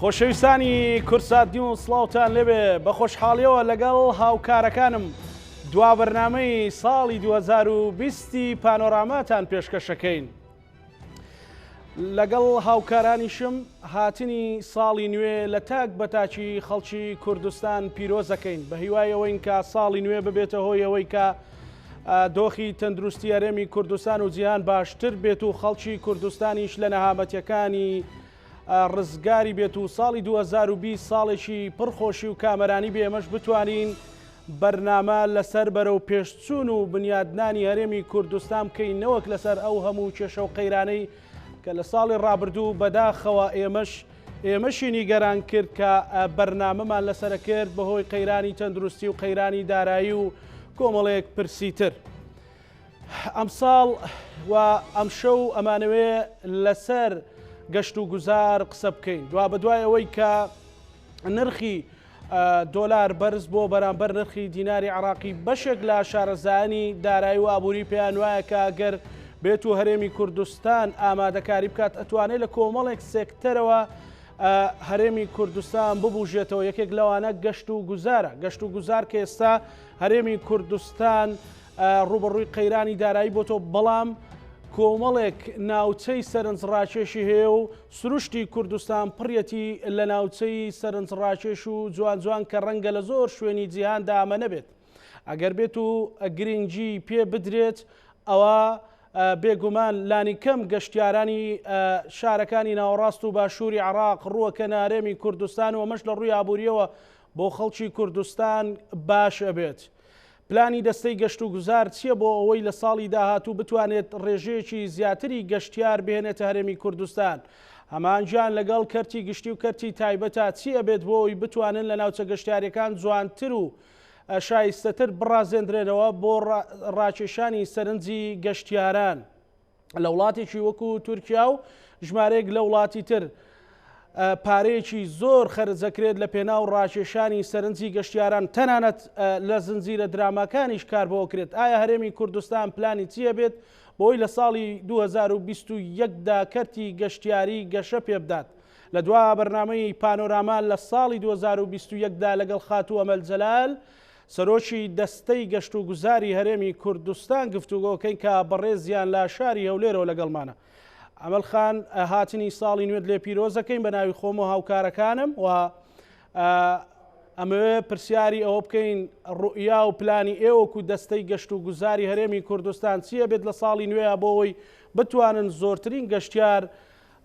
خۆشەویستانی کوردسات نیوز سڵاوتان لێبێ بە خۆشحاڵیەوە لەگەڵ هاوکارەکانم دوا بەرنامەی ساڵی 2020 پانۆراماتان پێشکەشەکەین. لەگەڵ هاوکارانیشم هاتنی ساڵی نوێ لە تاک بە تاکی خەڵکی کوردستان پیرۆزەکەین بە هیوای ئەوەین کە ساڵی نوێ ببێتە هۆی ئەوەی کە دۆخی تەندروستی هەرێمی کوردستان و جیهان باشتر بێت و خەڵکی کوردستانیش لە نەهامەتیەکانی ڕزگاری بێت و ساڵی 2020 ساڵێکی پڕخۆشی و کامەرانی بێ ئێمەش بتوانین بەرنامە لەسەر بەرەو پێشچوون و بنیادنانی هەرێمی کوردستان بکەین نەوەک لەسەر ئەو هەموو کێشە و قەیرانەی کە لە ساڵی ڕابردوو بەداخەوە ئێمەش ئێمەشی نیگەران کرد کە بەرنامەمان لەسەرە کرد بەهۆی قەیرانی تەندروستی و قەیرانی دارایی و کۆمەڵێک پرسی تر. ئەمساڵ و ئەمشەو ئەمانەوێ لەسەر گەشت و گوزار قسە بکەین دوا بەدوای ئەوەی کە نرخی دۆلار بەرز بۆ بەرامبەر نرخی دیناری عراقی بەشێک لە شارەزایانی دارایی و ئابووری پێیان وایە کە گەر بێت و هەرێمی کوردستان ئامادەکاری بکات ئەتوانێت لە کۆمەڵێک سێکتەرەوە هەرێمی کوردستان ببوژێتەوە یەکێک لەوانە گەشت و گوزارە گەشت و گوزار کە ئێستا هەرێمی کوردستان ڕووبەڕووی قەیرانی دارایی بۆتەوە، بەڵام کۆمەڵێک ناوچەی سەرنجڕاکێشی هەیە و سروشتی کوردستان پڕیەتی لە ناوچەی سەرنجڕاکێش و جوان جوان کە ڕەنگە لە زۆر شوێنی جیهاندا ئەمە نەبێت. ئەگەر بێت و گرنگی پێ بدرێت ئەوا بێگومان لانیکەم گەشتیارانی شارەکانی ناوەڕاست و باشووری عێراق ڕووەکەنە هەرێمی کوردستان و ئەمەش لە ڕووی ئابوورییەوە بۆ خەڵکی کوردستان باش ئەبێت. پلانی دەستەی گەشتوگوزار چییە بۆ ئەوەی لە ساڵی داهاتوو بتوانێت ڕێژەیەکی زیاتری گەشتیار بهێنێتە هەرێمی کوردستان؟ هەماهەنگیان لەگەڵ کەرتی گشتی و کەرتی تایبەتە چی ئەبێت بۆ ئەوەی بتوانن لە ناوچە گەشتیاریەکان جوانتر و شایستەتر بڕازێندرێنەوە بۆ ڕاکێشانی سەرنجی گەشتیاران؟ لە وڵاتێکی وەکو تورکیا و ژمارەیەک لە وڵاتی تر پارەیەکی زۆر خەرجەکرێت لە پێناو ڕاکێشانی سەرنجی گەشتیاران تەنانەت لە زنجیرە دراماکانیش کار بۆ کرێت ئایا هەرێمی کوردستان پلانی چییە بێت بۆی لە ساڵی 2021 دا کەرتی گەشتیاری گەشە پێبدات لە دوا بەرنامەی پانۆراما لە ساڵی 2021 دا لەگەڵ خاتوو ئەمەل جەلال سەرۆکی دەستەی گەشتوگوزاری هەرێمی کوردستان گفتوگۆکەین کە بەڕێزیان لە شاری هەولێرەوە لەگەڵمانە. ئەمەل خان هاتنی ساڵی نوێت لێ پیرۆزەکەین بە ناوی خۆم و هاوکارەکانم و ئەمەوێ پرسیاری ئەوە بکەین ڕوئیا و پلانی ئێوەکو دەستەی گەشت و گوزاری هەرێمی کوردستان چییە بێت لە ساڵی نوێیا بۆ ئەوەی بتوانن زۆرترین گەشتیار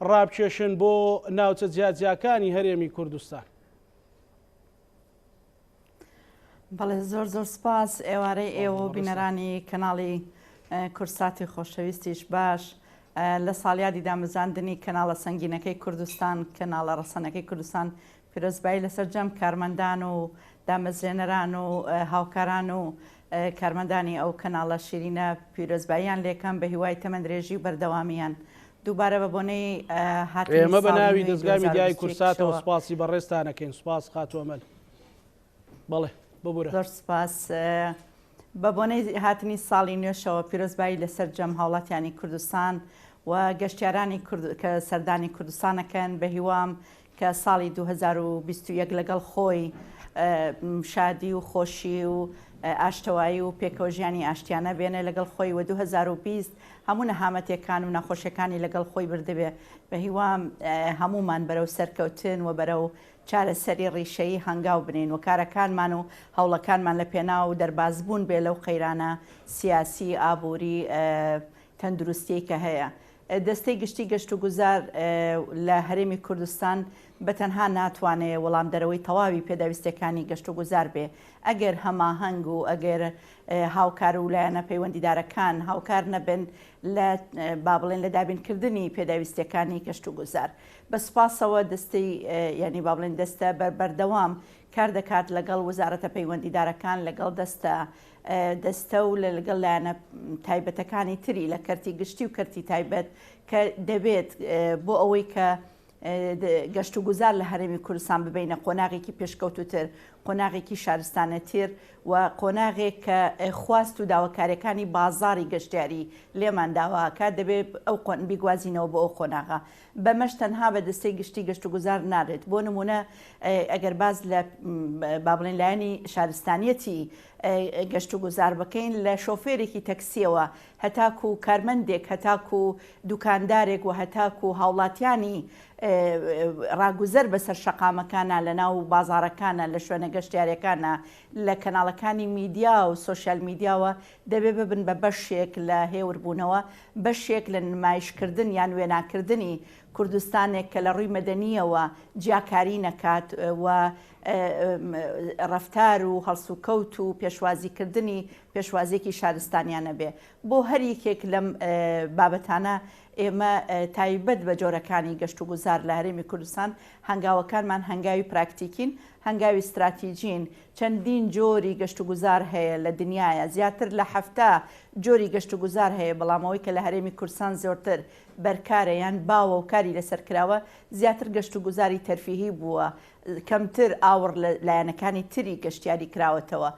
ڕابکێشن بۆ ناوچە جیاجیاکانی هەرێمی کوردستان. بەڵێ زۆر زۆر سپاس ئێوارەی ئێوە و بینەرانی کەناڵی کورساتی خۆشەویستیش باش لە ساڵیادی دامەزراندنی کەناڵە سەنگینەکەی کوردستان کەناڵە ڕەسەنەکەی کوردستان پیرۆزبایی لەسەر جەم کارمەندان و دامەزرێنەران و هاوکاران و کارمەندانی ئەو کەناڵە شیرینە پیرۆزباییان لێکەم بە هیوای تەمەندرێژی و بەردەوامیان دووبارە بە بۆنەی هاتنی ئێمە بە ساڵی ناوی نوێی دەزگای میدیایی 2021 کورساتەوە شەوە سوپاسی بەڕێزتان ئەکەین سوپاس خاتوو ئەمەل بەڵێ ببورە. زۆر سوپاس. بە بۆنەی هاتنی ساڵی نوێشەوە پیرۆزبایی لە سەرجەم هاوڵاتیانی کوردستان و گەشتیارانی کورد کە سەردانی کوردستان ئەکەن بە هیوام کە ساڵی 2021 لەگەڵ خۆی شادی و خۆشی و ئاشتەوایی و پێکەوەژیانی ئاشتیانە بێنێ لەگەڵ خۆی و 2020 هەموو نەهامەتیەکان و ناخۆشیەکانی لەگەڵ خۆی بردبێ بەهیوام هەموومان بەرەو سەرکەوتن و بەرەو چارەسەری ڕیشەیی هەنگاو بنێین و کارەکانمان و هەوڵەکانمان لە پێناو دەربازبوون بێ لەو قەیرانە سیاسی، ئابووری، تەندروستیەی کە هەیە. دەستەی گشتی گەشتوگوزار لە هەرێمی کوردستان بە تەنها ناتوانێ وەڵامدەرەوەی تەواوی پێداویستیەکانی گەشتوگوزار بێ ئەگەر هەماهەنگ و ئەگەر هاوکار و لایەنە پەیوەندیدارەکان هاوکار نەبن لە با بڵێن لە دابینکردنی پێداویستیەکانی گەشتوگوزار. بە سوپاسەوە دەستەی یانی با بڵێن دەستە بە بەردەوام کار دەکات لەگەڵ وەزارەتە پەیوەندیدارەکان لەگەڵ دەستە دەستە و لەگەڵ لایەنە تایبەتەکانی تری لە کەرتی گشتی و کەرتی تایبەت کە دەبێت بۆ ئەوەی کە گەشتوگوزار لە هەرێمی کوردستان ببەینە قۆناغێکی پێشکەوتووتر. قۆناغێکی شارستانەتر و قۆناغێک کە خواست و داواکاریەکانی بازاڕی گەشتیاری لێمان داوا ئەکات دەبێ ئەو قۆن بیگوازینەوە بۆ ئەو قۆناغە. بەمەش تەنها بە دەستەی گشتی گەشتوگوزار نابێت. بۆ نموونە ئەگەر باس لە با بڵێین لایەنی شارستانیەتی گەشتوگوزار بکەین لە شۆفێرێکی تەکسیەوە هەتاکو کارمەندێک هەتاکو دوکاندارێک و هەتاکو هاوڵاتیانی ڕاگوزەر بەسەر شەقامەکانا لە ناو بازاڕەکانا لە شوێنە گەشتیاریەکانا لە کەناڵەکانی میدیا و سۆشیال میدیاوە دەبێ ببن بە بەشێک لە هێوربوونەوە، بەشێک لە نمایشکردن یان وێناکردنی کوردستانێک کە لە ڕووی مەدەنییەوە جیاکاری نەکات و ڕەفتار و هەڵسوکەوت و پێشوازیکردنی پێشوازییەکی شارستانیانە بێ. بۆ هەر یەکێک لەم بابەتانە ئێمە تایبەت بە جۆرەکانی گەشتوگوزار لە هەرێمی کوردستان هەنگاوەکانمان هەنگاوی پراکتیکین، هەنگاوی ستراتیجین، چەندین جۆری گەشتوگوزار هەیە لە دنیایا، زیاتر لە 70 جۆری گەشتوگوزار هەیە، بەڵام ئەوەی کە لە هەرێمی کوردستان زۆرتر بەرکارە یان باوە و کاری لەسەر کراوە زیاتر گەشتوگوزاری تەرفیهی بووە، کەمتر ئاوڕ لە لایەنەکانی تری گەشتیاری کراوەتەوە.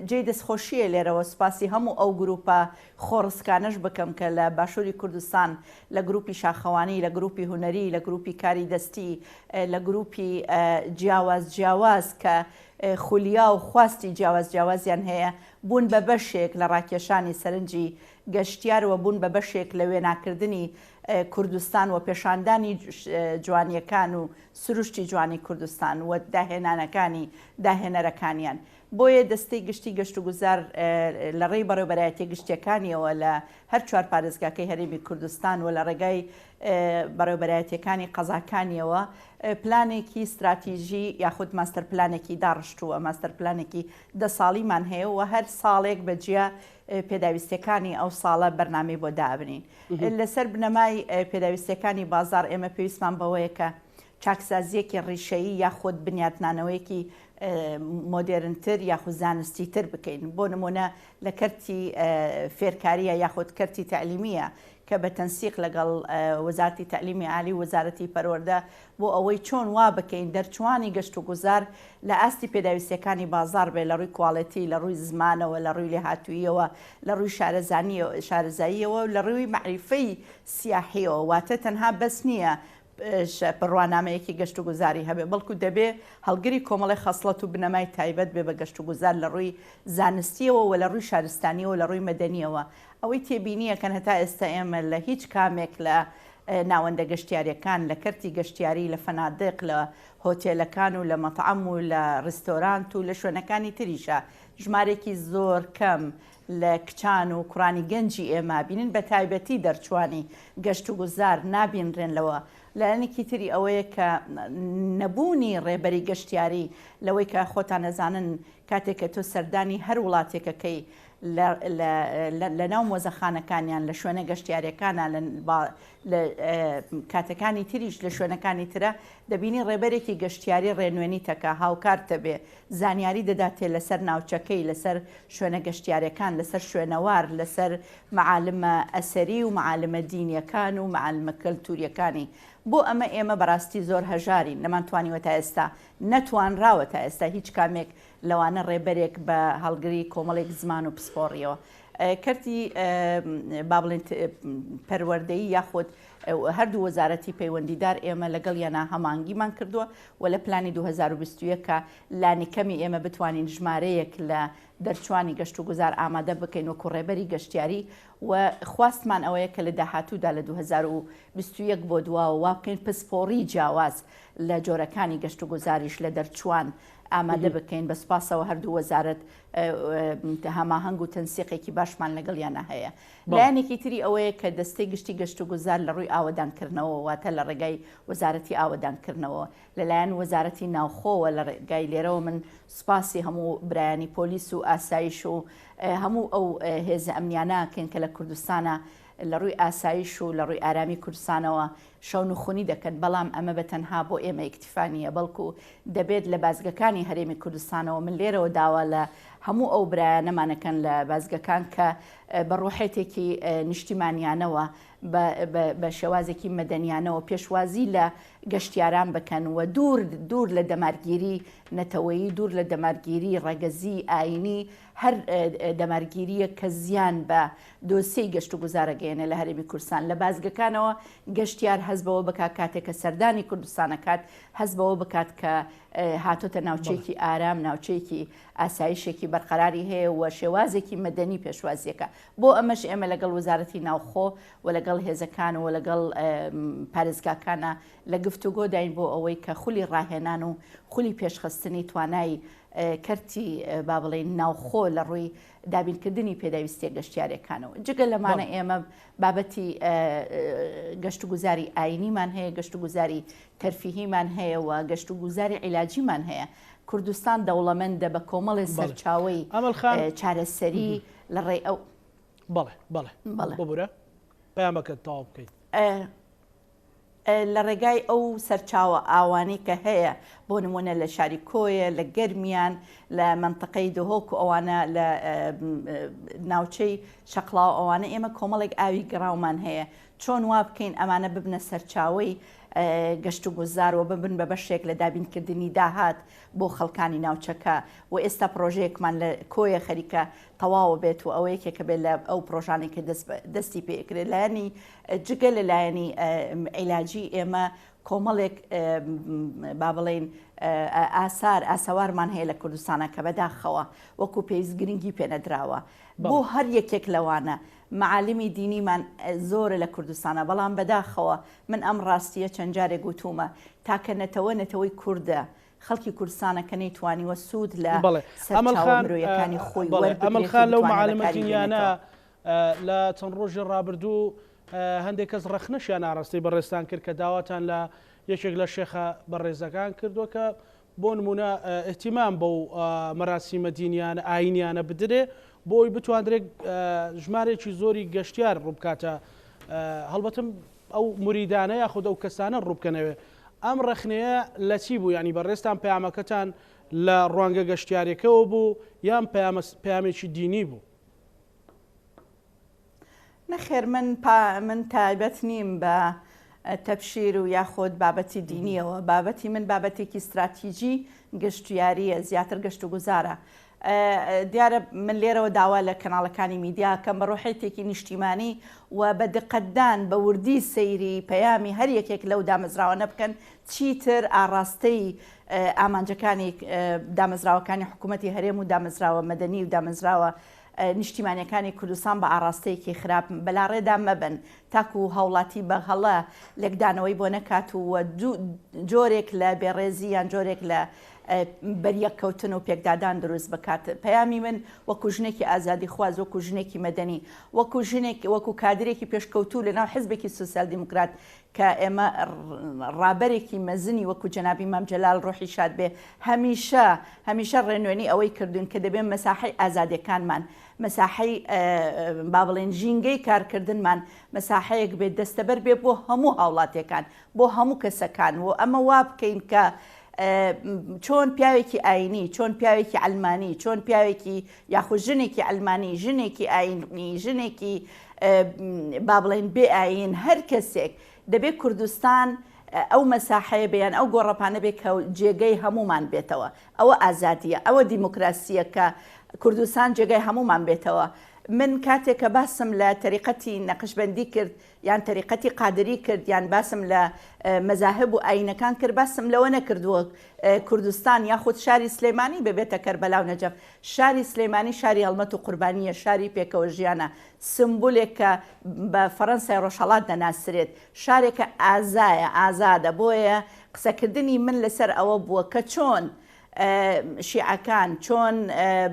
جێی دەستخۆشییە لێرەوە سوپاسی هەموو ئەو گروپە خۆڕسکانەش بکەم کە لە باشووری کوردستان لە گروپی شاخەوانی، لە گروپی هونەری، لە گروپی کاری دەستی، لە گروپی جیاواز جیاواز کە خولیا و خواستی جیاواز جیاوازیان هەیە، بوون بە بەشێک لە ڕاکێشانی سەرنجی گەشتیار و بوون بە بەشێک لە وێناکردنی کوردستان و پێشاندانی جوانییەکان و سروشتی جوانی کوردستان و داهێنانەکانی داهێنەرەکانیان. بۆیە دەستەی گشتی گەشتوگوزار لە ڕێی بەڕێوبەرایەتیە گشتیەکانیەوە لە هەر چوار پارێزگاکەی هەرێمی کوردستان و لە ڕێگای بەڕێوبەرایەتیەکانی قەزاکانیەوە پلانێکی ستراتیژی یاخود ماستەر پلانێکی داڕشتووە، ماستەر پلانێکی دە ساڵیمان هەیە و هەر ساڵێک بە جیا پێداویستیەکانی ئەو ساڵە بەرنامەی بۆ دابنین. لەسەر بنەمای پێداویستیەکانی بازاڕ ئێمە پێویستمان بەوەیە کە چاکسازییەکی ڕیشەیی یاخود بنیاتنانەوەیەکی مۆدێرنتر یاخود زانستیتر بکەین. بۆ نموونە لە کەرتی فێرکارییە یاخود کەرتی تەعلیمییە کە بە تەنسیق لەگەڵ وەزارەتی تەعلیمی عالی و وەزارەتی پەروەردە بۆ ئەوەی چۆن وا بکەین دەرچووانی گەشتوگوزار لە ئاستی پێداویستییەکانی بازاڕ بێ لە ڕووی کواڵێتی، لە ڕووی زمانەوە، لە ڕووی لێهاتووییەوە، لە ڕووی شارەزاییەوە و لە ڕووی مەعریفەی سیاحییەوە. واتە تەنها بەس نییە بڕوانامەیەکی گەشتوگوزاری هەبێ، بەڵکو دەبێ هەڵگری کۆمەڵێ خەسڵەت و بنەمای تایبەت بێ بە گەشتوگوزار لە ڕووی زانستییەوە و لە ڕووی شارستانییەوە لە ڕووی مەدەنییەوە. ئەوەی تێبینییەکەن هەتا ئێستا ئێمە لە هیچ کامێک لە ناوەندە گەشتیارییەکان، لە کەرتی گەشتیاری، لە فەنادق، لە هۆتێلەکان و لە مەتعەم و لە ڕیستۆرانت و لە شوێنەکانی تریشا ژمارێکی زۆر کەم لە کچان و کوڕانی گەنجی ئێمە بینن بە تایبەتی دەرچوانی گەشتوگوزار نابینرێن لەوە لایەنێکی تری ئەوەیە کە نەبوونی ڕێبەری گەشتیاری لەوەی کە خۆتان ئەزانن کاتێک کە تۆ سەردانی هەر وڵاتێکەکەی لە ناو مۆزەخانەکانیان لە شوێنە گەشتیارەکانە لە کاتەکانی تریش لە شوێنەکانی ترە دەبینی ڕێبەرێکی گەشتیاری ڕێنوێنیتەکە هاوکارتە بێ زانیاری دەداتێ لەسەر ناوچەکەی، لەسەر شوێنە گەشتیارەکان، لەسەر شوێنەوار، لەسەر مەعالمە ئەسەری و مەعالمە دینیەکان و مەعالمە کەلتوریەکانی. بۆ ئەمە ئێمە بەڕاستی زۆر هەژارین، نەمانتوانیوە تا ئێستا، نەتوانراوە تا ئێستا هیچ کامێک لەوانە ڕێبەرێک بە هەڵگری کۆمەڵێک زمان و پسپۆڕیەوە کەرتی با بڵێن پەروەردەیی یاخود هەردوو وەزارەتی پەیوەندیدار ئێمە لەگەڵیانا هەمانگیمان کردووە و لە پلانی 2021 کە لانیکەمی ئێمە بتوانین ژمارەیەک لە دەرچوانی گەشتوگوزار ئامادە بکەین وەکو ڕێبەری گەشتیاری و خواستمان ئەوەیە کە لە داهاتوودا لە 2021 بۆ دواوە وا بکەین پسپۆڕی جیاواز لە جۆرەکانی گەشتوگوزاریش لە دەرچوان ئامادە بکەین. بە سوپاسەوە هەردوو وەزارەت هەماهەنگ و تەنسیقێکی باشمان لەگەڵیانە هەیە. لایەنێکی تری ئەوەیە کە دەستەی گشتی گەشتوگوزار لە ڕووی ئاوەدانکردنەوە واتە لە ڕێگای وەزارەتی ئاوەدانکردنەوە لەلایەن وەزارەتی ناوخۆوە لە ڕێگای لێرەوە من سوپاسی هەموو برایانی پۆلیس و ئاسایش و هەموو ئەو هێزە ئەمنیانە کەین کە لە کوردستانە لە ڕووی ئاسایش و لە ڕووی ئارامی کوردستانەوە شەونخونی دەکەن، بەڵام ئەمە بە تەنها بۆ ئێمە ئیکتیفا نییە، بەڵکو دەبێت لە بازگەکانی هەرێمی کوردستانەوە، من لێرەوە داوا لە هەموو ئەو برایانەمان ئەکەن لە بازگەکان کە بە ڕوحێتێکی نیشتیمانیانەوە بە شێوازێکی مەدەنیانەوە پێشوازی لە گەشتیاران بکەن و دوور دوور لە دەمارگیری نەتەوەیی، دوور لە دەمارگیری ڕەگەزی، ئایینی، هەر دەمارگیرییەک کە زیان بە دۆسیەی گەشتوگوزار ئەگەیەنێ لە هەرێمی کوردستان. لە بازگەکانەوە گەشتیار هەست بەوە بکات کاتێک کە سەردانی کوردستان ئەکات، هەست بەوە بکات کە هاتۆتە ناوچەیەکی ئارام، ناوچەیەکی ئاسایشێکی بەرقەراری هەیە و شێوازێکی مەدەنی پێشوازییەکە. بۆ ئەمەش ئێمە لەگەڵ وەزارەتی ناوخۆ و لەگەڵ هێزەکان و لەگەڵ پارێزگاکانا لە گفتوگۆداین بۆ ئەوەی کە خولی ڕاهێنان و خولی پێشخستنی توانای کەرتی با بڵێین ناوخۆ لە ڕووی دابینکردنی پێداویستیە گەشتیارەکانەوە. جگە لەمانە ئێمە بابەتی گەشتوگوزاری ئاینیمان هەیە، گەشتوگوزاری تەرفیهیمان هەیە و گەشتوگوزاری عیلاجیمان هەیە. کوردستان دەوڵەمەندە بە کۆمەڵێ سەرچاوەی چارەسەری لە ڕێی ئەو. بەڵێ بەڵێ بەڵێ ببورە پەیامەکەت تەواو بکەیت. لە ڕێگای ئەو سەرچاوە ئاوانەی کە هەیە بۆ نمونە لە شاری کۆیە لە گەرمیان لە مەنتقەی دهۆک و ئەوانە لە ناوچەی شەقڵاوە ئەوانە ئێمە کۆمەڵێک ئاوی گەڕاومان هەیە چۆن وا بکەین ئەمانە ببنە سەرچاوەی گەشتوگوزار و ببن بە بەشێک لە دابینکردنی داهات بۆ خەڵکانی ناوچەکە و ئێستا پڕۆژەیەکمان لە کۆیە خەریکە تەواوە بێت و ئەوە یەکێکە بێت لە ئەو پڕۆژانەی کە دەستی پێ ئەکرێت لایەنی جگە لە لایەنی عیلاجی ئێمە کۆمەڵێک با بڵێین ئاسار ئاسەوارمان هەیە لە کوردستانە کە بەداخەوە وەکو پێویست گرنگی پێنەدراوە بۆ هەر یەکێک لەوانە معالمی دینیمان زۆرە لە کوردستانە بەڵام بەداخەوە من ئەم ڕاستیە چەند جارێک وتومە تاکە نەتەوە نەتەوەی کوردە خەڵکی کوردستانە کە نەیتوانیوە سوود لە سەرچاوە مرۆیەکانی خۆی وەربگرێت و لەو معالمە دینیانە لە چەند ڕۆژی ڕابردوو هەندێک کەس ڕەخنەشیان ئاراستەی بەڕێزتان کرد کە داواتان لە یەکێک لە شێخە بەڕێزەکان کردووە کە بۆ نمونە ئیهتیمام بەو مەراسیمە دینیانە ئاینیانە بدرێ بۆ ئەوی بتواندرێت ژمارێکی زۆری گەشتیار ڕووبکاتە هەڵبەتم ئەو موریدانە یاخود ئەو کەسانە ڕووبکەنەوێ. ئەم ڕەخنەیە لە چی بوو؟ یانی بەڕێزتان پەیامەکەتان لە ڕوانگە گەشتیاریەکەوە بوو یان پەیامە پەیامێکی دینی بوو؟ نەخێر من پا من تایبەت نیم بە تەبشیر و یاخود بابەتی دینیەوە بابەتی من بابەتێکی ستراتیجی گەشتیاریە زیاتر گەشت و گوزارە دیارە من لێرەوە داوا لە کەناڵەکانی میدیا کەم بە ڕۆحێتێکی نیشتیمانی و بە دقەتدان بە وردی سەیری پەیامی هەر یەکێک لەو دامەزراوانە بکەن چیتر ئاڕاستەی ئامانجەکانی دامەزراوەکانی حکوومەتی هەرێم و دامەزراوە مەدەنی و دامەزراوە نیشتیمانیەکانی کوردستان بە ئاڕاستەیەکی خراپ بەلاڕێدا مەبەن تاکو هاوڵاتی بە هەڵە لێکدانەوەی بۆ نەکات و جۆرێک لە بێڕێزی یان جۆرێک لە بەریەککەوتن و پێکدادان دروست بکات. پەیامی من وەکو ژنێکی ئازادیخواز، وەکو ژنێکی مەدەنی، وەکو ژنێک، وەکو کادرێکی پێشکەوتوو لەناو حزبێکی سۆسیال دیموکرات کە ئێمە ڕابەرێکی مەزنی وەکو جەنابی مام جەلال ڕۆحی شاد بێ هەمیشە هەمیشە ڕێنوێنی ئەوەی کردوین کە دەبێ مەساحەی ئازادیەکانمان مەساحەی با بڵێن ژینگەی کارکردنمان مەساحەیەک بێت دەستەبەر بێ بۆ هەموو هاوڵاتیەکان بۆ هەموو کەسەکان و ئەمە وا بکەین کە چۆن پیاوێکی ئاینی چۆن پیاوێکی عەلمانی چۆن پیاوێکی یاخود ژنێکی عەلمانی ژنێکی ئاینی ژنێکی با بڵێن بێ ئاین هەر کەسێک دەبێت کوردستان ئەو مەساحەیە بێ یان ئەو گۆڕەپانە بێ کە جێگەی هەمومان بێتەوە ئەوە ئازادیە ئەوە دیموکراسیە کە کوردستان جێگای هەمومان بێتەوە من کاتێک کە باسم لە تەریقەتی نەقشبەندی کرد یان تەریقەتی قادری کرد یان باسم لە مەزاهب و ئاینەکان کرد باسم لەوە نەکردووە کوردستان یاخود شاری سلێمانی ببێتە کەربەلا و نەجەف شاری سلێمانی شاری هەڵمەت و قوربانییە شاری پێکەوە ژیانە سمبولێکە بە فەرەنسای ڕۆژهەڵات دەناسرێت شارێکە ئازایە ئازادە بۆیە قسەکردنی من لەسەر ئەوە بووە کە چۆن شیعەکان، چۆن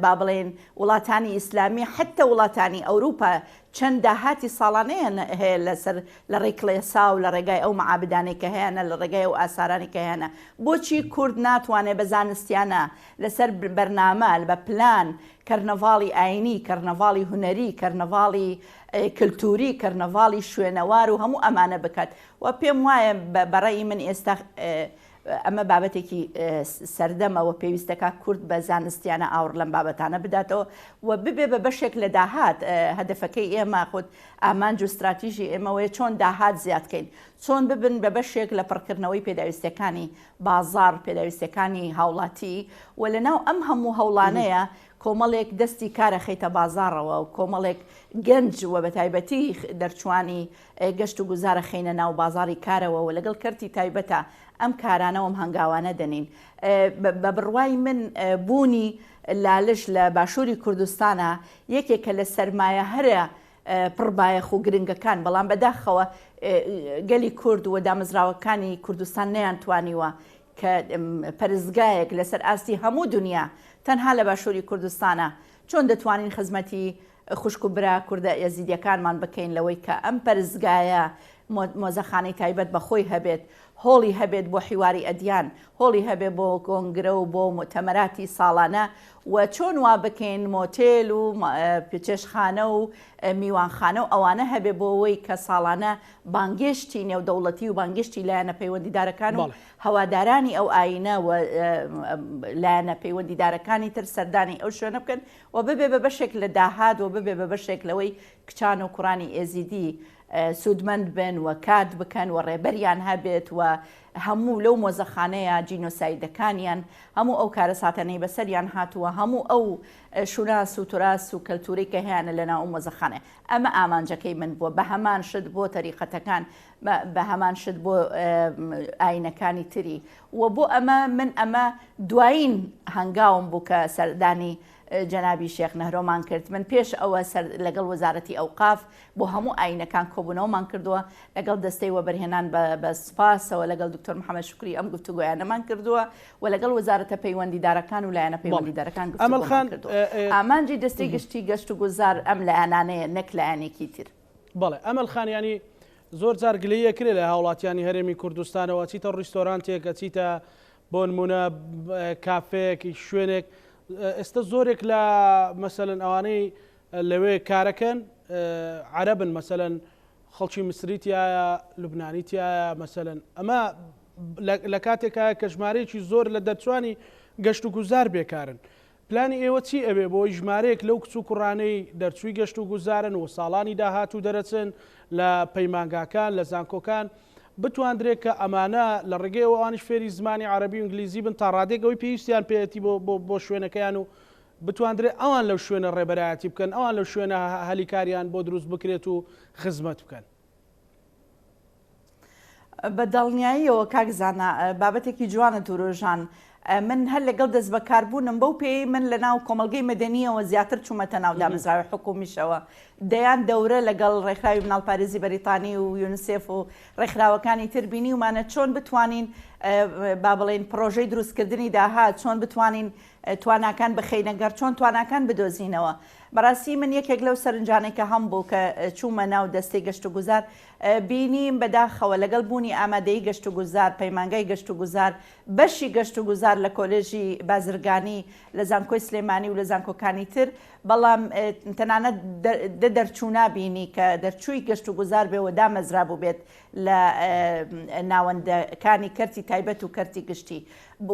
با بڵێین وڵاتانی ئیسلامی حەتتا وڵاتانی ئەوروپا چەند داهاتی ساڵانەیان هەیە لەسەر لە ڕێی کڵێسا و لە ڕێگای ئەو مەعابدانەی کە هەیانە لە ڕێگای ئەو ئاسارانەی کە هەیانە بۆچی کورد ناتوانێت بە زانستیانە لەسەر بەرنامە بە پلان کەرنەڤاڵی ئاینی کەرنەڤاڵی هونەری کەرنەڤاڵی کلتوری کەرنەڤاڵی شوێنەوار و هەموو ئەمانە بکات و پێم وایە بە ڕەئی من ئێستا. ئەمە بابەتێکی سەردەمە و پێویستەکە کورد بە زانستیانە ئاوڕ لەم بابەتانە بداتەوە و ببێ بە بەشێک لە داهات. هەدەفەکەی ئێمە خود ئامانج و ستراتیژی ئێمەوەیە چۆن داهات زیاد کەین، چۆن ببن بە بەشێک لە پڕکردنەوەی پێداویستیەکانی بازاڕ، پێداویستیەکانی هاوڵاتی و لەناو ئەم هەموو هەوڵانەیە کۆمەڵێک دەستی کار ئەخەیتە بازاڕەوە و کۆمەڵێک گەنج و بەتایبەتی دەرچوانی گەشت و گوزار ئەخەینە ناو بازاڕی کارەوە و لەگەڵ کەرتی تایبەتە ئەم کارانە و ئەم هەنگاوانە دەنین. بە بڕوای من بوونی لالش لە باشووری کوردستانا یەکێکە لە سەرمایە هەرە پڕ بایەخ و گرنگەکان، بەڵام بەداخەوە گەلی کورد و دامەزراوەکانی کوردستان نەیانتوانیوە کە پەرستگایەک لەسەر ئاستی هەموو دونیا تەنها لە باشووری کوردستانە، چۆن دەتوانین خزمەتی خوشک و برا کوردە ئێزیدیەکانمان بکەین لەوەی کە ئەم پەرستگایە مۆزەخانەی تایبەت بە خۆی هەبێت، هۆڵی هەبێت بۆ حیواری ئەدیان، هۆڵی هەبێت بۆ کۆنگرە و بۆ موتەمەراتی ساڵانە و چۆن وا بکەین مۆتێل و چێشتخانە و میوانخانە و ئەوانە هەبێت بۆ ئەوەی کە ساڵانە بانگێشتی نێودەوڵەتی و بانگێشتی لایەنە پەیوەندیدارەکان و هەوادارانی ئەو ئایینە و لایەنە پەیوەندیدارەکانی تر سەردانی ئەو شوێنە بکەن و ببێ بە بەشێک لە داهات و ببێ بە بەشێک لەوەی کچان و کوڕانی ئێزیدی سوودمەند بن و کارد بکەن و ڕێبەریان هەبێت و هەموو لەو مۆزەخانەیە جینۆسایدەکانیان هەموو ئەو کارەساتانەی بەسەریان هاتووە هەموو ئەو شوناس و توراس و کەلتورەی کە هەیانە لەناو ئەو مۆزەخانەیە ئەمە ئامانجەکەی من بووە بە هەمان شت بۆ تەریقەتەکان بە هەمان شت بۆ ئاینەکانی تری و بۆ ئەمە من ئەمە دوایین هەنگاوم بوو کە سەردانی جەنابی شێخ نەهرۆمان کرد من پێش ئەوە سەر لەگەڵ وەزارەتی ئەوقاف بۆ هەموو ئاینەکان کۆبوونەوەمان کردووە لەگەڵ دەستەی وەبەرهێنان بە سوپاسەوە لەگەڵ دکتۆر محەممەد شوکری ئەم گفتوگۆیانەمان کردووە و لەگەڵ وەزارەتە پەیوەندیدارەکان و لایەنە پەیوەندیدارەکان گفتوگۆمان کردووە. ئامانجی دەستەی گشتی گەشت و گوزار ئەم لایەنانەیە نەک لایەنێکی تر. بەڵێ ئەمەل خان یانی زۆر جار گلەیی ئەکرێ لە هاوڵاتیانی هەرێمی کوردستانەوە ئەچیتە ڕیستۆرانتێک ئەچیتە بۆ نمونە کافێک شوێنێک ئێستا زۆرێک لە مەسەلەن ئەوانەی لەوێ کارەکەن عەرەبن مەسەلەن خەڵکی میسری تایە لوبنانی تایە مەسەلەن ئەمە لە کاتێکایە کە ژمارەیەکی زۆر لە دەرچوانی گەشت و گوزار بێکارن پلانی ئێوە چی ئەبێ بۆی ژمارەیەک لەو کچ و کوڕانەی دەرچووی گەشت و گوزارن و ساڵانی داهاتوو دەرەچن لە پەیمانگاکان لە زانکۆکان بتواندرێت کە ئەمانە لە ڕێگەی ئەوە ئەوانیش فێری زمانی عەرەبی و ئینگلیزی بن تا ڕادەیەک ئەوەی پێویستیان پێیەتی بۆ بۆ بۆ شوێنەکەیان و بتواندرێت ئەوان لەو شوێنە ڕێبەرایەتی بکەن ئەوان لەو شوێنە هەلی کاریان بۆ دروست بکرێت و خزمەت بکەن. بە دڵنیاییەوە کاک زانا بابەتێکی جوانە تورۆژان من هەر لەگەڵ دەستبەکاربوونم بەو پێی من لە ناو کۆمەڵگەی مەدەنیەوە زیاتر چوومەتە ناو دامەزراوی حکومیشەوە دەیان دەورە لەگەڵ ڕێکخراوی مناڵپارێزی بەریتانی و یونسێف و ڕێکخراوەکانی تر بینیومانە چۆن بتوانین با بڵێین پڕۆژەی دروستکردنی داهات چۆن بتوانین تواناکان بخەینە گەڕ چۆن تواناکان بدۆزینەوە بەڕاستی من یەکێک لەو سەرنجانەی کە هەمبوو کە چوومە ناو دەستەی گەشتوگوزار بینیم بەداخەوە لەگەڵ بوونی ئامادەیی گەشتوگوزار، پەیمانگای گەشتوگوزار، بەشی گەشتوگوزار لە کۆلێژی بازرگانی لە زانکۆی سلێمانی و لە زانکۆکانی تر، بەڵام تەنانەت دە دەرچوو نابینی کە دەرچووی گەشتوگوزار بێ و دامەزرابووبێت لە ناوەندەکانی کەرتی تایبەت و کەرتی گشتی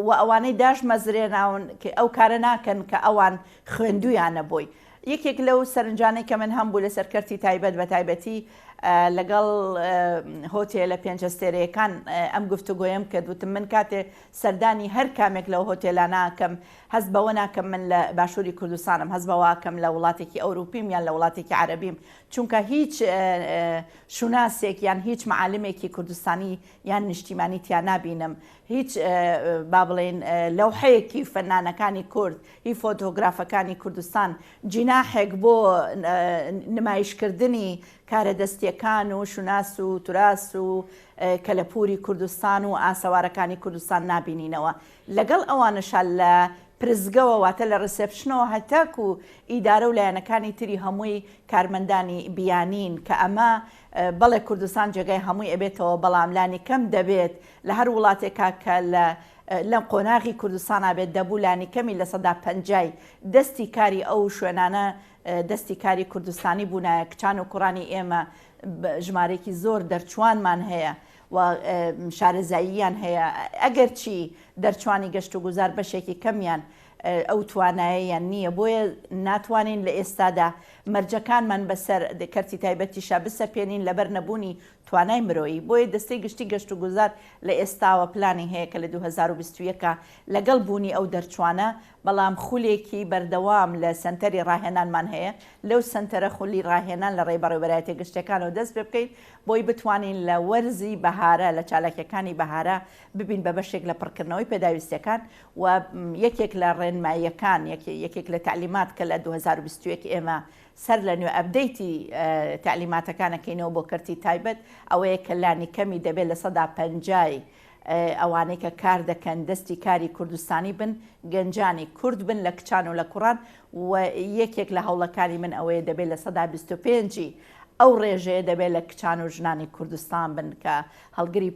و ئەوانەی داشمەزرێناون ئەو کارە ناکەن کە ئەوان خوێندوویانە بۆی. یەکێک لەو سەرنجانەی کە من هەمبوو لەسەر کەرتی تایبەت بە تایبەتی لەگەڵ هۆتێلە پێنج ئەستێرەیەکان ئەم گفتوگۆیەم کرد وتم من کاتێ سەردانی هەر کامێک لەو هۆتێلانە ئەکەم هەست بەوە ناکەم من لە باشووری کوردستانم هەست بەوە ئەکەم لە وڵاتێکی ئەوروپیم یان لە وڵاتێکی عەرەبیم چونکە هیچ شوناسێک یان هیچ معالمێکی کوردستانی یان نیشتیمانی تیا نابینم هیچ با بڵێین لەوحەیەکی فەنانەکانی کورد هی فۆتۆگرافەکانی کوردستان جیناحێک بۆ نمایشکردنی کارە دەستیەکان و شوناس و توراس و کەلەپوری کوردستان و ئاسەوارەکانی کوردستان نابینینەوە لەگەڵ ئەوانەشا لە پرسگەوە واتە لە ڕسێپشنەوە هەتاکو ئیدارە و لایەنەکانی تری هەمووی کارمەندانی بیانین کە ئەمە بەڵێ کوردستان جێگای هەمووی ئەبێتەوە بەڵام لانیکەم دەبێت لە هەر وڵاتێکا کە لە لەم قۆناغی کوردستانا بێت دەبوو لانیکەمی لە سەدا پەنجای دەستی کاری ئەو شوێنانە دەستی کاری کوردستانی بوونایە کچان و کوڕانی ئێمە ژمارەیەکی زۆر دەرچوانمان هەیە. و شارەزاییان هەیە، ئەگەرچی دەرچوانی گەشتوگوزار بەشێکی کەمیان ئەو توانایەیان نییە، بۆیە ناتوانین لە ئێستادا مەرجەکانمان بەسەر کەرتی تایبەتیشا بسەپێنین لەبەر نەبوونی توانای مرۆیی، بۆیە دەستەی گشتی گەشتوگوزار لە ئێستاوە پلانی هەیە کە لە 2021 لەگەڵ بوونی ئەو دەرچوانە بەڵام خولێکی بەردەوام لە سەنتەری ڕاهێنانمان هەیە، لەو سەنتەرە خولی ڕاهێنان لە ڕێی بەڕێوەبەرایەتیە گشتیەکانەوە دەست پێ بکەین بۆی بتوانین لە وەرزی بەهارە لە چالاکیەکانی بەهارە ببین بە بەشێک لە پڕکردنەوەی پێداویستیەکان و یەکێک لە ڕێنماییەکان یەکێک لە تەعلیمات کە لە 2021 ئێمە سەر لە نوێ update ی تەعلیماتەکان ئەکەینەوە بۆ کەرتی تایبەت ئەوەیە کە لانیکەمی دەبێت لە سەدا پەنجای ئەوانەی کە کار دەکەن دەستی کاری کوردستانی بن، گەنجانی کورد بن لە کچان و لە کوڕان و یەکێک لە هەوڵەکانی من ئەوەیە دەبێت 25% ی ئەو ڕێژەیە دەبێت لە کچان و ژنانی کوردستان بن کە هەڵگری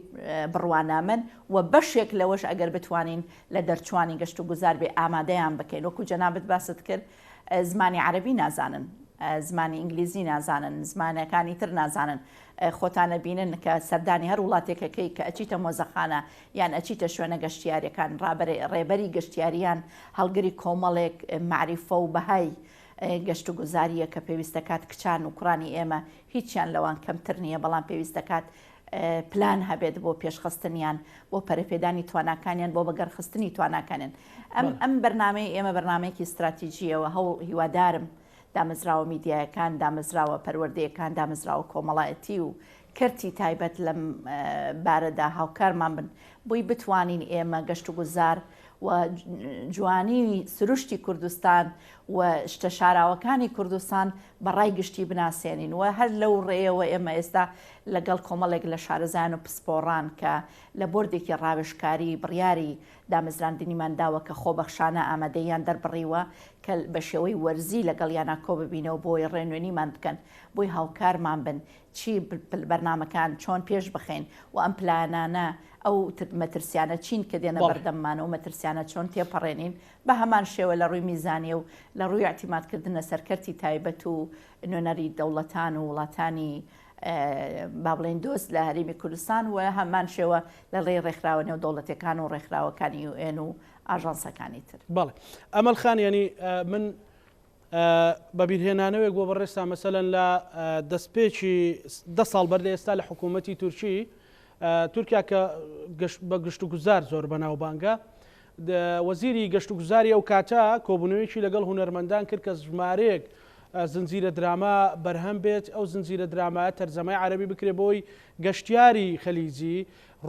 بڕوانامەن و بەشێک لەوەش ئەگەر بتوانین لە دەرچوانی گەشت و گوزار بێ ئامادەیان بکەین وەکو جەنابت باست کرد زمانی عەرەبی نازانن زمانی ئینگلیزی نازانن زمانەکانی تر نازانن خۆتان ئەبینن کە سەردانی هەر وڵاتێک ئەکەی کە ئەچیتە مۆزەخانە یان ئەچیتە شوێنە گەشتیاریەکان ڕابەر ڕێبەری گەشتیاریان هەڵگری کۆمەڵێک مەعریفە و بەهای گەشتوگوزاریە کە پێویست دەکات کچان و کوڕانی ئێمە هیچیان لەوان کەمتر نییە بەڵام پێویست دەکات پلان هەبێت بۆ پێشخستنیان بۆ پەرەپێدانی تواناکانیان بۆ بەگەڕخستنی تواناکانیان ئەم ئەم بەرنامەی ئێمە بەرنامەیەکی استراتیژیەوە هەوڵ هیوادارم دامەزراوە میدیایەکان، دامەزراوە پەروەردەیەکان، دامەزراوە کۆمەڵایەتی و کەرتی تایبەت لەم بارەدا هاوکارمان بن بۆی بتوانین ئێمە گەشتوگوزار و جوانی سروشتی کوردستان و شتە شاراوەکانی کوردستان بە ڕای گشتی بناسێنین و هەر لەو ڕێیەوە ئێمە ئێستا لەگەڵ کۆمەڵێک لە شارەزایان و پسپۆڕان کە لە بۆردێکی ڕاوێژکاری بڕیاری دامەزراندنیمان داوە کە خۆبەخشانە ئامادەییان دەربڕیوە کە بە شێوەی وەرزی لەگەڵیانا کۆببینەوە بۆی ڕێنوێنیمان بکەن، بۆی هاوکارمان بن چی بەرنامەکان چۆن پێش بخەین و ئەم پلانانە ئەو مەترسیانە چین کە دێنە بەردەممان و مەترسیانە چۆن تێپەڕێنین، بە هەمان شێوە لە ڕووی میزانیە و لە ڕووی ئیعتیمادکردنە سەر کەرتی تایبەت و نوێنەری دەوڵەتان و وڵاتانی با بڵێین دۆست لە هەرێمی کوردستان و هەمان شێوە لە ڕێی ڕێکخراوە نێودەوڵەتیەکان و ڕێکخراوەکانی یو ئێن و ئاژانسەکانی تر. بەڵێ ئەمەل خان یانی من بە بیرهێنانەوەیەک بۆ بەڕێزتان مەسەلەن لە دەستپێکی دە ساڵ بەر لە ئێستا لە حکوومەتی تورکی تورکیا کە بە گشت و گوزار زۆر بەناوبانگە وەزیری گەشتوگوزاری ئەو کاتە کۆبوونەوەیەکی لەگەڵ هونەرمەندان کرد کە ژمارەیەک زنجیرە دراما بەرهەم بێت، ئەو زنجیرە درامایە تەرجەمەی عەرەبی بکرێت بۆی گەشتیاری خەلیجی